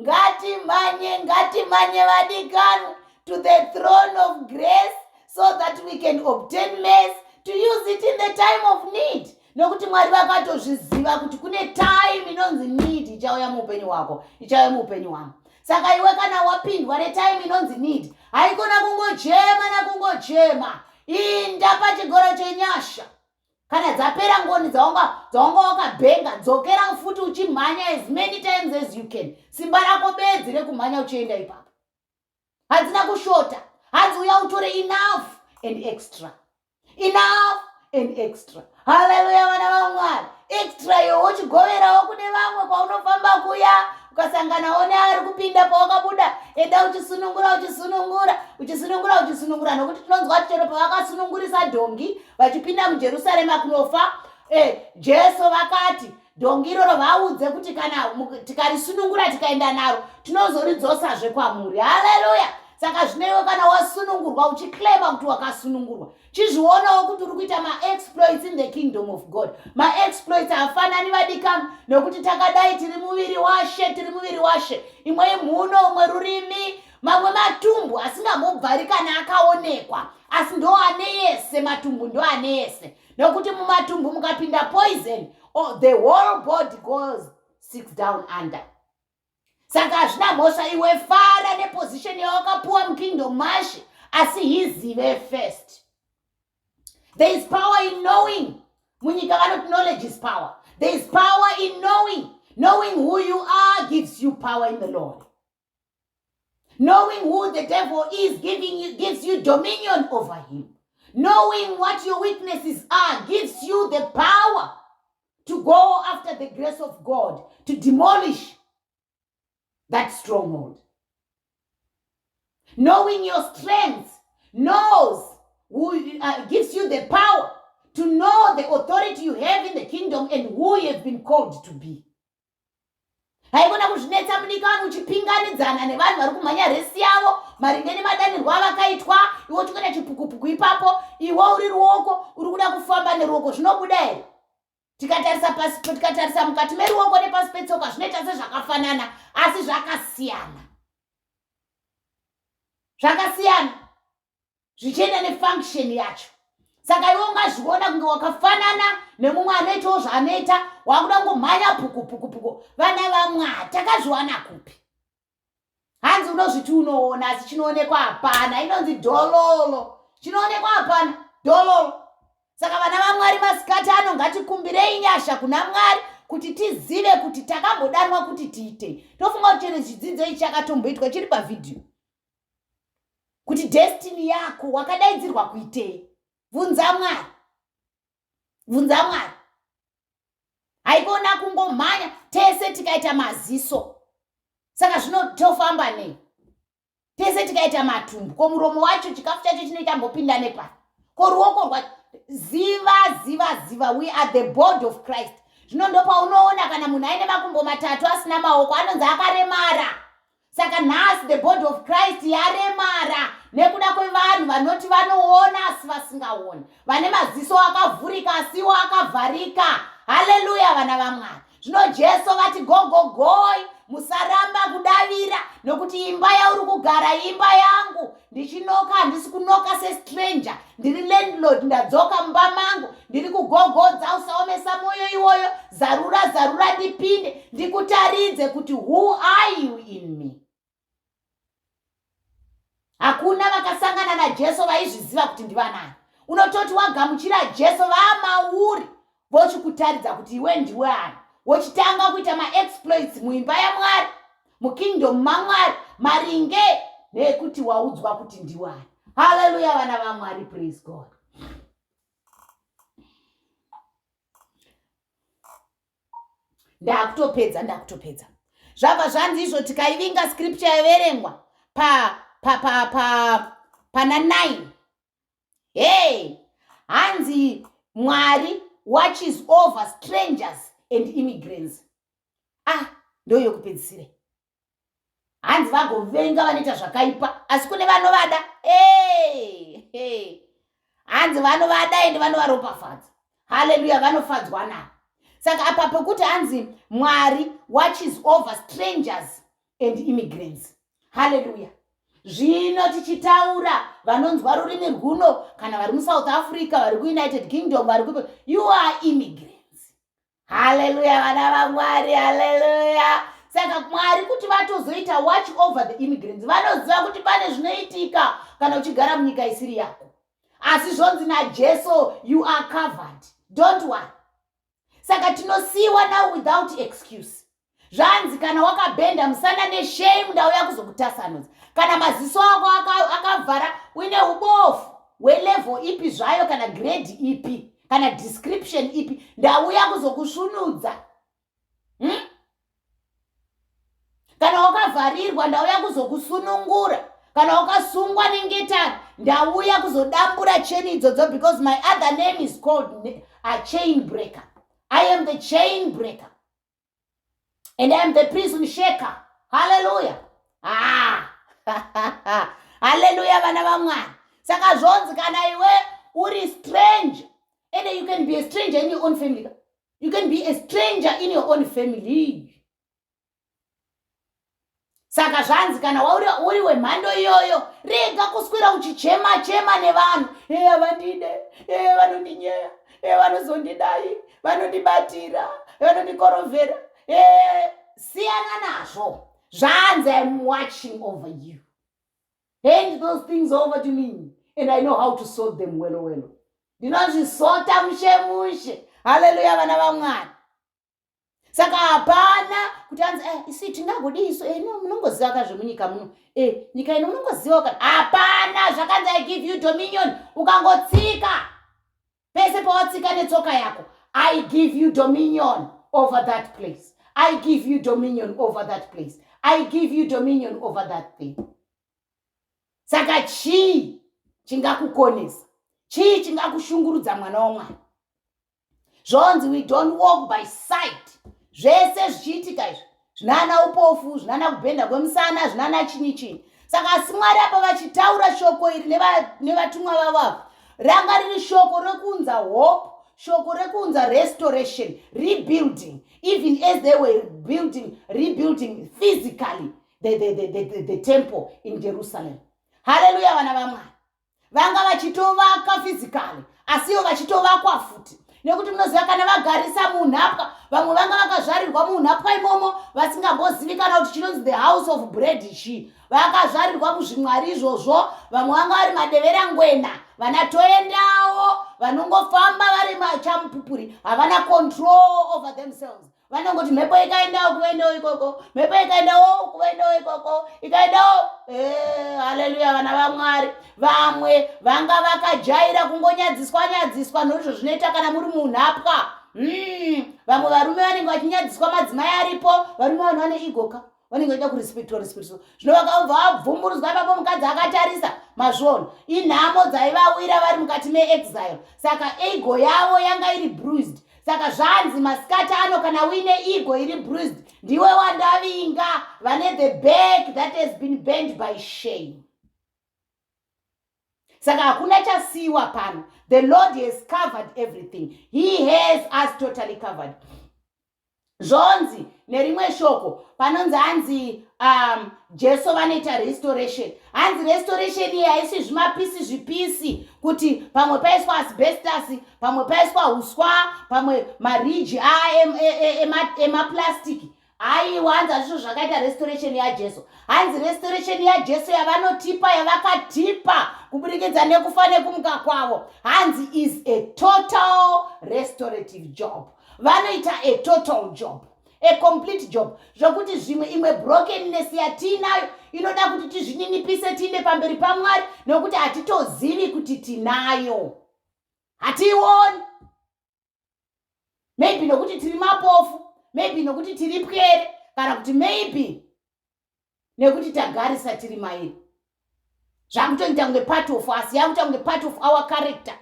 ngatimhanye, ngatimhanye, vadikanwa, to the throne of grace. so that we can obtain mercy to use it in the time of need. Nokuti Mwari vakatozviziva kuti kune time inonzi need ichauya muupenyu hwako, ichauya muupenyu hwangu. Saka iwe kana wapindwa netime inonzi need, haikona kungochema nakungochema. Inda pachigoro chenyasha. Kana dzapera ngoni dzawanga dzawanga wakabhenga, dzokera futi uchimhanya as many times as you can. Simba rako bedzi rekumhanya uchienda ipapo hadzina kushota. Hanzi uya utore enough and extra, enough and extra. Haleluya, vana vaMwari. Extra iyo uchigoverawo kune vamwe kwaunofamba kuya. Ukasanganawo neari kupinda pawakabuda, enda uchisunungura, uchisunungura, uchisunungura, uchisunungura. Nokuti tinonzwa kuti chero pavakasunungurisa dhongi vachipinda muJerusarema kunofa, Jesu vakati dhongi iroro vaudze kuti kana tikarisunungura tikaenda naro, tinozoridzosazve kwamuri. Haleluya. Saka zvino iwe kana wasunungurwa, uchiclaima kuti wakasunungurwa, chizvionawo kuti uri kuita maexploits in the kingdom of God. Maexploits hafanani, vadikami, nokuti takadai tiri muviri washe, tiri muviri washe. Imwe imhuno, umwe rurimi, mamwe matumbu asingambobvari kana akaonekwa, asi ndo ane yese. Matumbu ndo ane yese, nokuti mumatumbu mukapinda poison, oh, the whole body goes six down under. Saka hazvina mhosva, iwe fara neposition yawakapuwa mukingdom mashe, asi hizive first. There is power in knowing. Munyika vanoti knowledge is power. There is power in knowing. Knowing who you are gives you power in the Lord. Knowing who the devil is gives you dominion over him. Knowing what your weaknesses are gives you the power to go after the grace of God to demolish that stronghold. Knowing your strengths gives you the power to know the authority you have in the kingdom and who you have been called to be. Haikona kuzvinetsa, mudikani, uchipinganidzana nevanhu vari kumhanya resi yavo maringe nemadanirwo avakaitwa. Iwe uchikuita chipukupuku ipapo, iwe uri ruoko, uri kuda kufamba neruoko, zvinobuda here? Tikatarisa pasi, tikatarisa mukati meruoko nepasi petsoka, zvinoita sezvakafanana, asi zvakasiyana, zvakasiyana zvichienda nefunction yacho. Saka iwe ungazviona kunge wakafanana nemumwe anoitawo zvaanoita, wakuda kungomhanya pukupukupuku. Vana vaMwari, takazviwana kupi? Hanzi unozviti unoona, asi chinoonekwa hapana. Inonzi dhololo, chinoonekwa hapana, dhololo. Saka vana vaMwari, masikati ano ngatikumbirei nyasha kuna Mwari kuti tizive kuti takambodanwa kuti tiitei. Tofunga kuti chero chidzidzo ichi chakatomboitwa, chiri pavhidhiyo, kuti destiny yako wakadaidzirwa kuitei. Bvunza Mwari, bvunza Mwari. Haikona kungomhanya. Tese tikaita maziso, saka zvino tofamba nei? Tese tikaita matumbu, ko muromo wacho chikafu chacho chinoitambopinda nepari? Ko ruoko rwa? Ziva, ziva, ziva. We are the body of Christ. Zvino ndopaunoona kana munhu aine makumbo matatu asina maoko, anonzi akaremara. Saka nhasi the body of Christ yaremara nekuda kwevanhu vanoti vanoona asi vasingaoni, vane maziso akavhurika asiwo akavharika. Haleluya, vana vaMwari. Zvino Jesu vati, "Gogogoi, musaramba kudavira, nokuti imba yauri kugara imba yangu. Ndichinoka, handisi kunoka sestranger, ndiri landlord. Ndadzoka mumba mangu, ndiri kugogodza. Usaomesa mwoyo iwoyo, zarura, zarura ndipinde, ndikutaridze kuti who are you in me." Hakuna vakasangana naJesu vaizviziva kuti ndivanani. Unototi wagamuchira Jesu, vaamauri vochikutaridza kuti iwe ndiwe ani, wochitanga kuita maexploits muimba yaMwari, mukingdom maMwari, maringe nekuti waudzwa kuti ndiwe ani. Haleluya, vana vaMwari. Praise God. Ndakutopedza, ndakutopedza. Zvabva zvanzi izvo, tikaivinga scripture yaverengwa pa pa pa pa pana 9. Hey, hanzi Mwari watches over strangers and immigrants. Ah, ndo yokupedzisire. Hanzi vagovenga vanoita zvakaipa, asi kune vanovada. Hey, hey. Hanzi vanovada ende vanovaropafadza. Haleluya, vanofadzwa navo. Saka apa pekuti hanzi Mwari watches over strangers and immigrants, haleluya. Zvino tichitaura vanonzwa rurimi rwuno kana vari muSouth Africa, vari kuUnited Kingdom, vari kupi, you are immigrants. Haleluya vana vaMwari, haleluya. Saka Mwari kuti vatozoita watch over the immigrants, vanoziva kuti pane zvinoitika kana uchigara munyika isiri yako. Asi zvonzi naJesu, you are covered, don't worry. Saka tinosiyiwa now without excuse. Zvanzi kana wakabhenda musana neshame, ndauya kuzokutasanudza. Kana maziso ako akavhara uine ubofu hwelevel ipi zvayo, kana grade ipi, kana description ipi, ndauya kuzokusvunudza. Kana wakavharirwa, ndauya kuzokusunungura. Kana wakasungwa nengetani, ndauya kuzodambura cheni idzodzo, because my other name is called a chain breaker. I am the chain breaker and I am the prison shaker. Haleluya. Ah, haleluya vana vaMwari. Saka zvonzi kana iwe uri stranger, and you can be a stranger in your own family, you can be a stranger in your own family. Saka zvanzi kana uri wemhando iyoyo, rega kuswera uchichema chema nevanhu, e havandide, e vanondinyeya, e vanozondidai, vanondibatira, vanondikorovhera. E siyana nazvo. Zvanzi, I'm watching over you. Hand those things over to me and I know how to sort them well well. Ndinozvisota mushe mushe. Haleluya vana vamwari. Saka hapana kuti anzi eh, isi tingagodii isu, eh, no, munongoziva ka zvemunyika muno, eh, nyika ino munongoziva ka. Hapana. Zvakanzi, I give you dominion. Ukangotsika pese pawatsika netsoka yako, I give you dominion over that place, I give you dominion over that place, I give you dominion over that thing. Saka chii chingakukonesa? Chii chingakushungurudza, mwana wamwari? Zvonzi we don't walk by sight. Zvese zvichiitika izvi, zvinana upofu, zvinana kubhenda kwemusana, zvinana chinyi chinyi. Saka asi Mwari apa vachitaura shoko iri nevatumwa vavo ava, ranga riri shoko rekuunza hope, shoko rekuunza restoration, rebuilding, even as they were building, rebuilding physically the temple in Jerusalem. Haleluya vana vamwari. Vanga vachitovaka physically, asiwo vachitovakwa futi, nekuti munoziva kana vagarisa munhapwa, vamwe vanga vakazvarirwa munhapwa imomo, vasingambozivi kana kuti chinonzi the house of bread chii. Vakazvarirwa muzvimwari izvozvo. Vamwe vanga vari madeverangwena, vanatoendawo, vanongofamba vari machamupupuri, havana control over themselves. Vanongoti mhepo ikaendawo, kuvaendawo ikoko, mhepo ikaendawo, kuvaendawo ikoko, ikaendawo. Eh, haleluya vana vamwari. Vamwe vanga vakajaira kungonyadziswa nyadziswa, noizvo zvinoita kana muri munhapwa. Vamwe varume vanenge vachinyadziswa madzimai aripo. Varume, vanhu vane ego ka, vanenge vaida kurespectwa, respectwa. Zvino vakabva vabvumburudzwa ipapo mukadzi akatarisa, mazvona inhamo dzaivawira vari mukati meexile. Saka ego yavo yanga iri bruised. Saka zvanzi masikati ano, kana uine ego iri bruised, ndiwe wandavinga, vane the back that has been bent by shame. Saka hakuna chasiyiwa pano. The Lord has covered everything. He has us totally covered. Zvonzi nerimwe shoko panonzi, hanzi Jesu vanoita restoration. Hanzi restoration iyi haisi zvimapisi zvipisi, kuti pamwe paiswa asbestos, pamwe paiswa uswa, pamwe mariji emaplastic. Aiwa, hanzi hazvizvo zvakaita restoration yaJesu. Hanzi restoration yaJesu yavanotipa, yavakatipa kuburikidza nekufa nekumuka kwavo, hanzi is a total restorative job. Vanoita a total job, a complete job, zvokuti zvimwe imwe brokenness yatiinayo inoda kuti tizvininipise, tiinde pamberi pamwari, nokuti hatitozivi kuti tinayo, hatiioni, maybe nokuti tiri mapofu, maybe nokuti tiri pwere, kana kuti maybe nekuti tagarisa tiri mairi. Zvakutoita kunge part of us, yakuita kunge part of our character,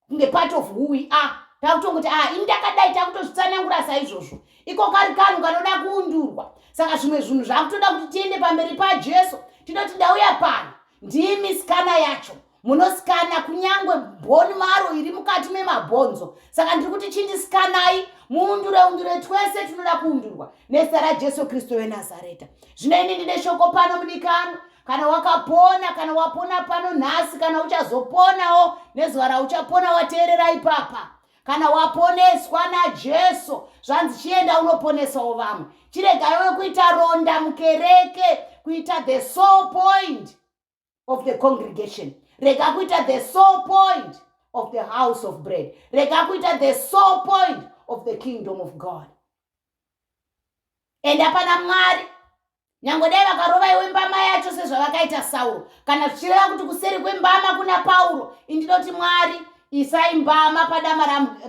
kunge part of who we are. Takutongoti, ah, ini ndakadai, takutozvitsanangura saizvozvo. Iko kari kanhu kanoda kuundurwa. Saka zvimwe zvinhu zvakutoda kuti tiende pamberi paJesu, tinoti, ndauya pano, ndimi scanner yacho, munoscana kunyange bone marrow iri mukati memabhonzo. Saka ndiri kuti chindiscanai, muundure undure twese tinoda kuundurwa nezita raJesu Kristu weNazareta. Zvino ini ndine shoko pano, mudikano. Kana wakapona, kana wapona pano nhasi, kana uchazoponawo nezuva rauchapona wateerera ipapa, kana waponeswa naJesu, zvanzi chienda unoponesawo vamwe. Chiregaiwe kuita ronda mukereke, kuita the sore point of the congregation. Rega kuita the sore point of the house of bread. Rega kuita the sore point of the kingdom of God. Enda pana Mwari, nyange dai vakarova iwe mbama yacho sezvavakaita Sauro, kana zvichireva kuti kuseri kwembama kuna Pauro. Indinoti, Mwari, isai mbama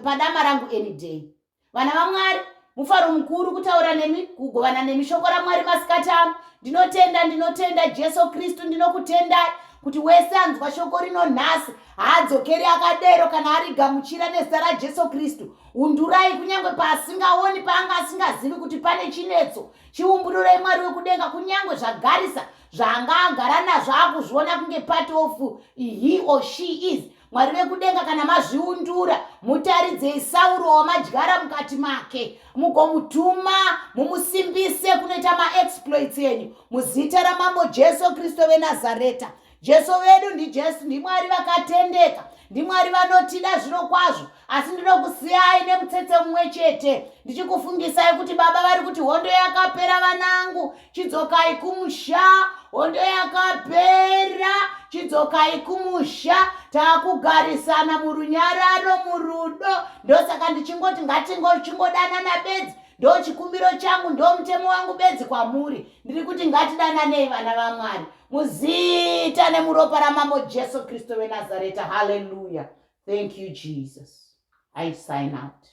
padama rangu any day. Vana vaMwari, mufaro mukuru kutaura nemi, kugovana nemi shoko raMwari masikati ano. Ndinotenda, ndinotenda Jesu Kristu. Ndinokutendai kuti wese anzwa shoko rino nhasi haadzokeri akadero kana arigamuchira nezita raJesu Kristu. Undurai kunyange paasingaoni, paanga asingazivi kuti pane chinetso. Chiumbururei, Mwari wekudenga, kunyange zvagarisa zvaanga agara nazvo, akuzviona kunge part of he or she is. Mwari vekudenga, kana mazviundura, mutaridzei Sauro wamadyara mukati make, mugomutuma, mumusimbise kunoita maexploits enyu muzita raMambo Jesu Kristu veNazareta. Jesu vedu ndiJesu, ndiMwari vakatendeka, ndiMwari vanotida zviro kwazvo. Asi ndinokusiyai nemutsetse mumwe chete, ndichikufungisai kuti Baba vari kuti, "Hondo yakapera, vanangu, chidzokai kumusha. Hondo yakapera, chidzokai kumusha. Taakugarisana murunyararo, murudo." Ndosaka ndichingoti ngatingodanana bedzi. Ndo chikumbiro changu, ndo mutemo wangu bedzi kwamuri. Ndiri kuti ngatidananei, vana vaMwari, muzita nemuropa raMambo Jesu Kristu veNazareta. Haleluya. Thank you, Jesus. I sign out.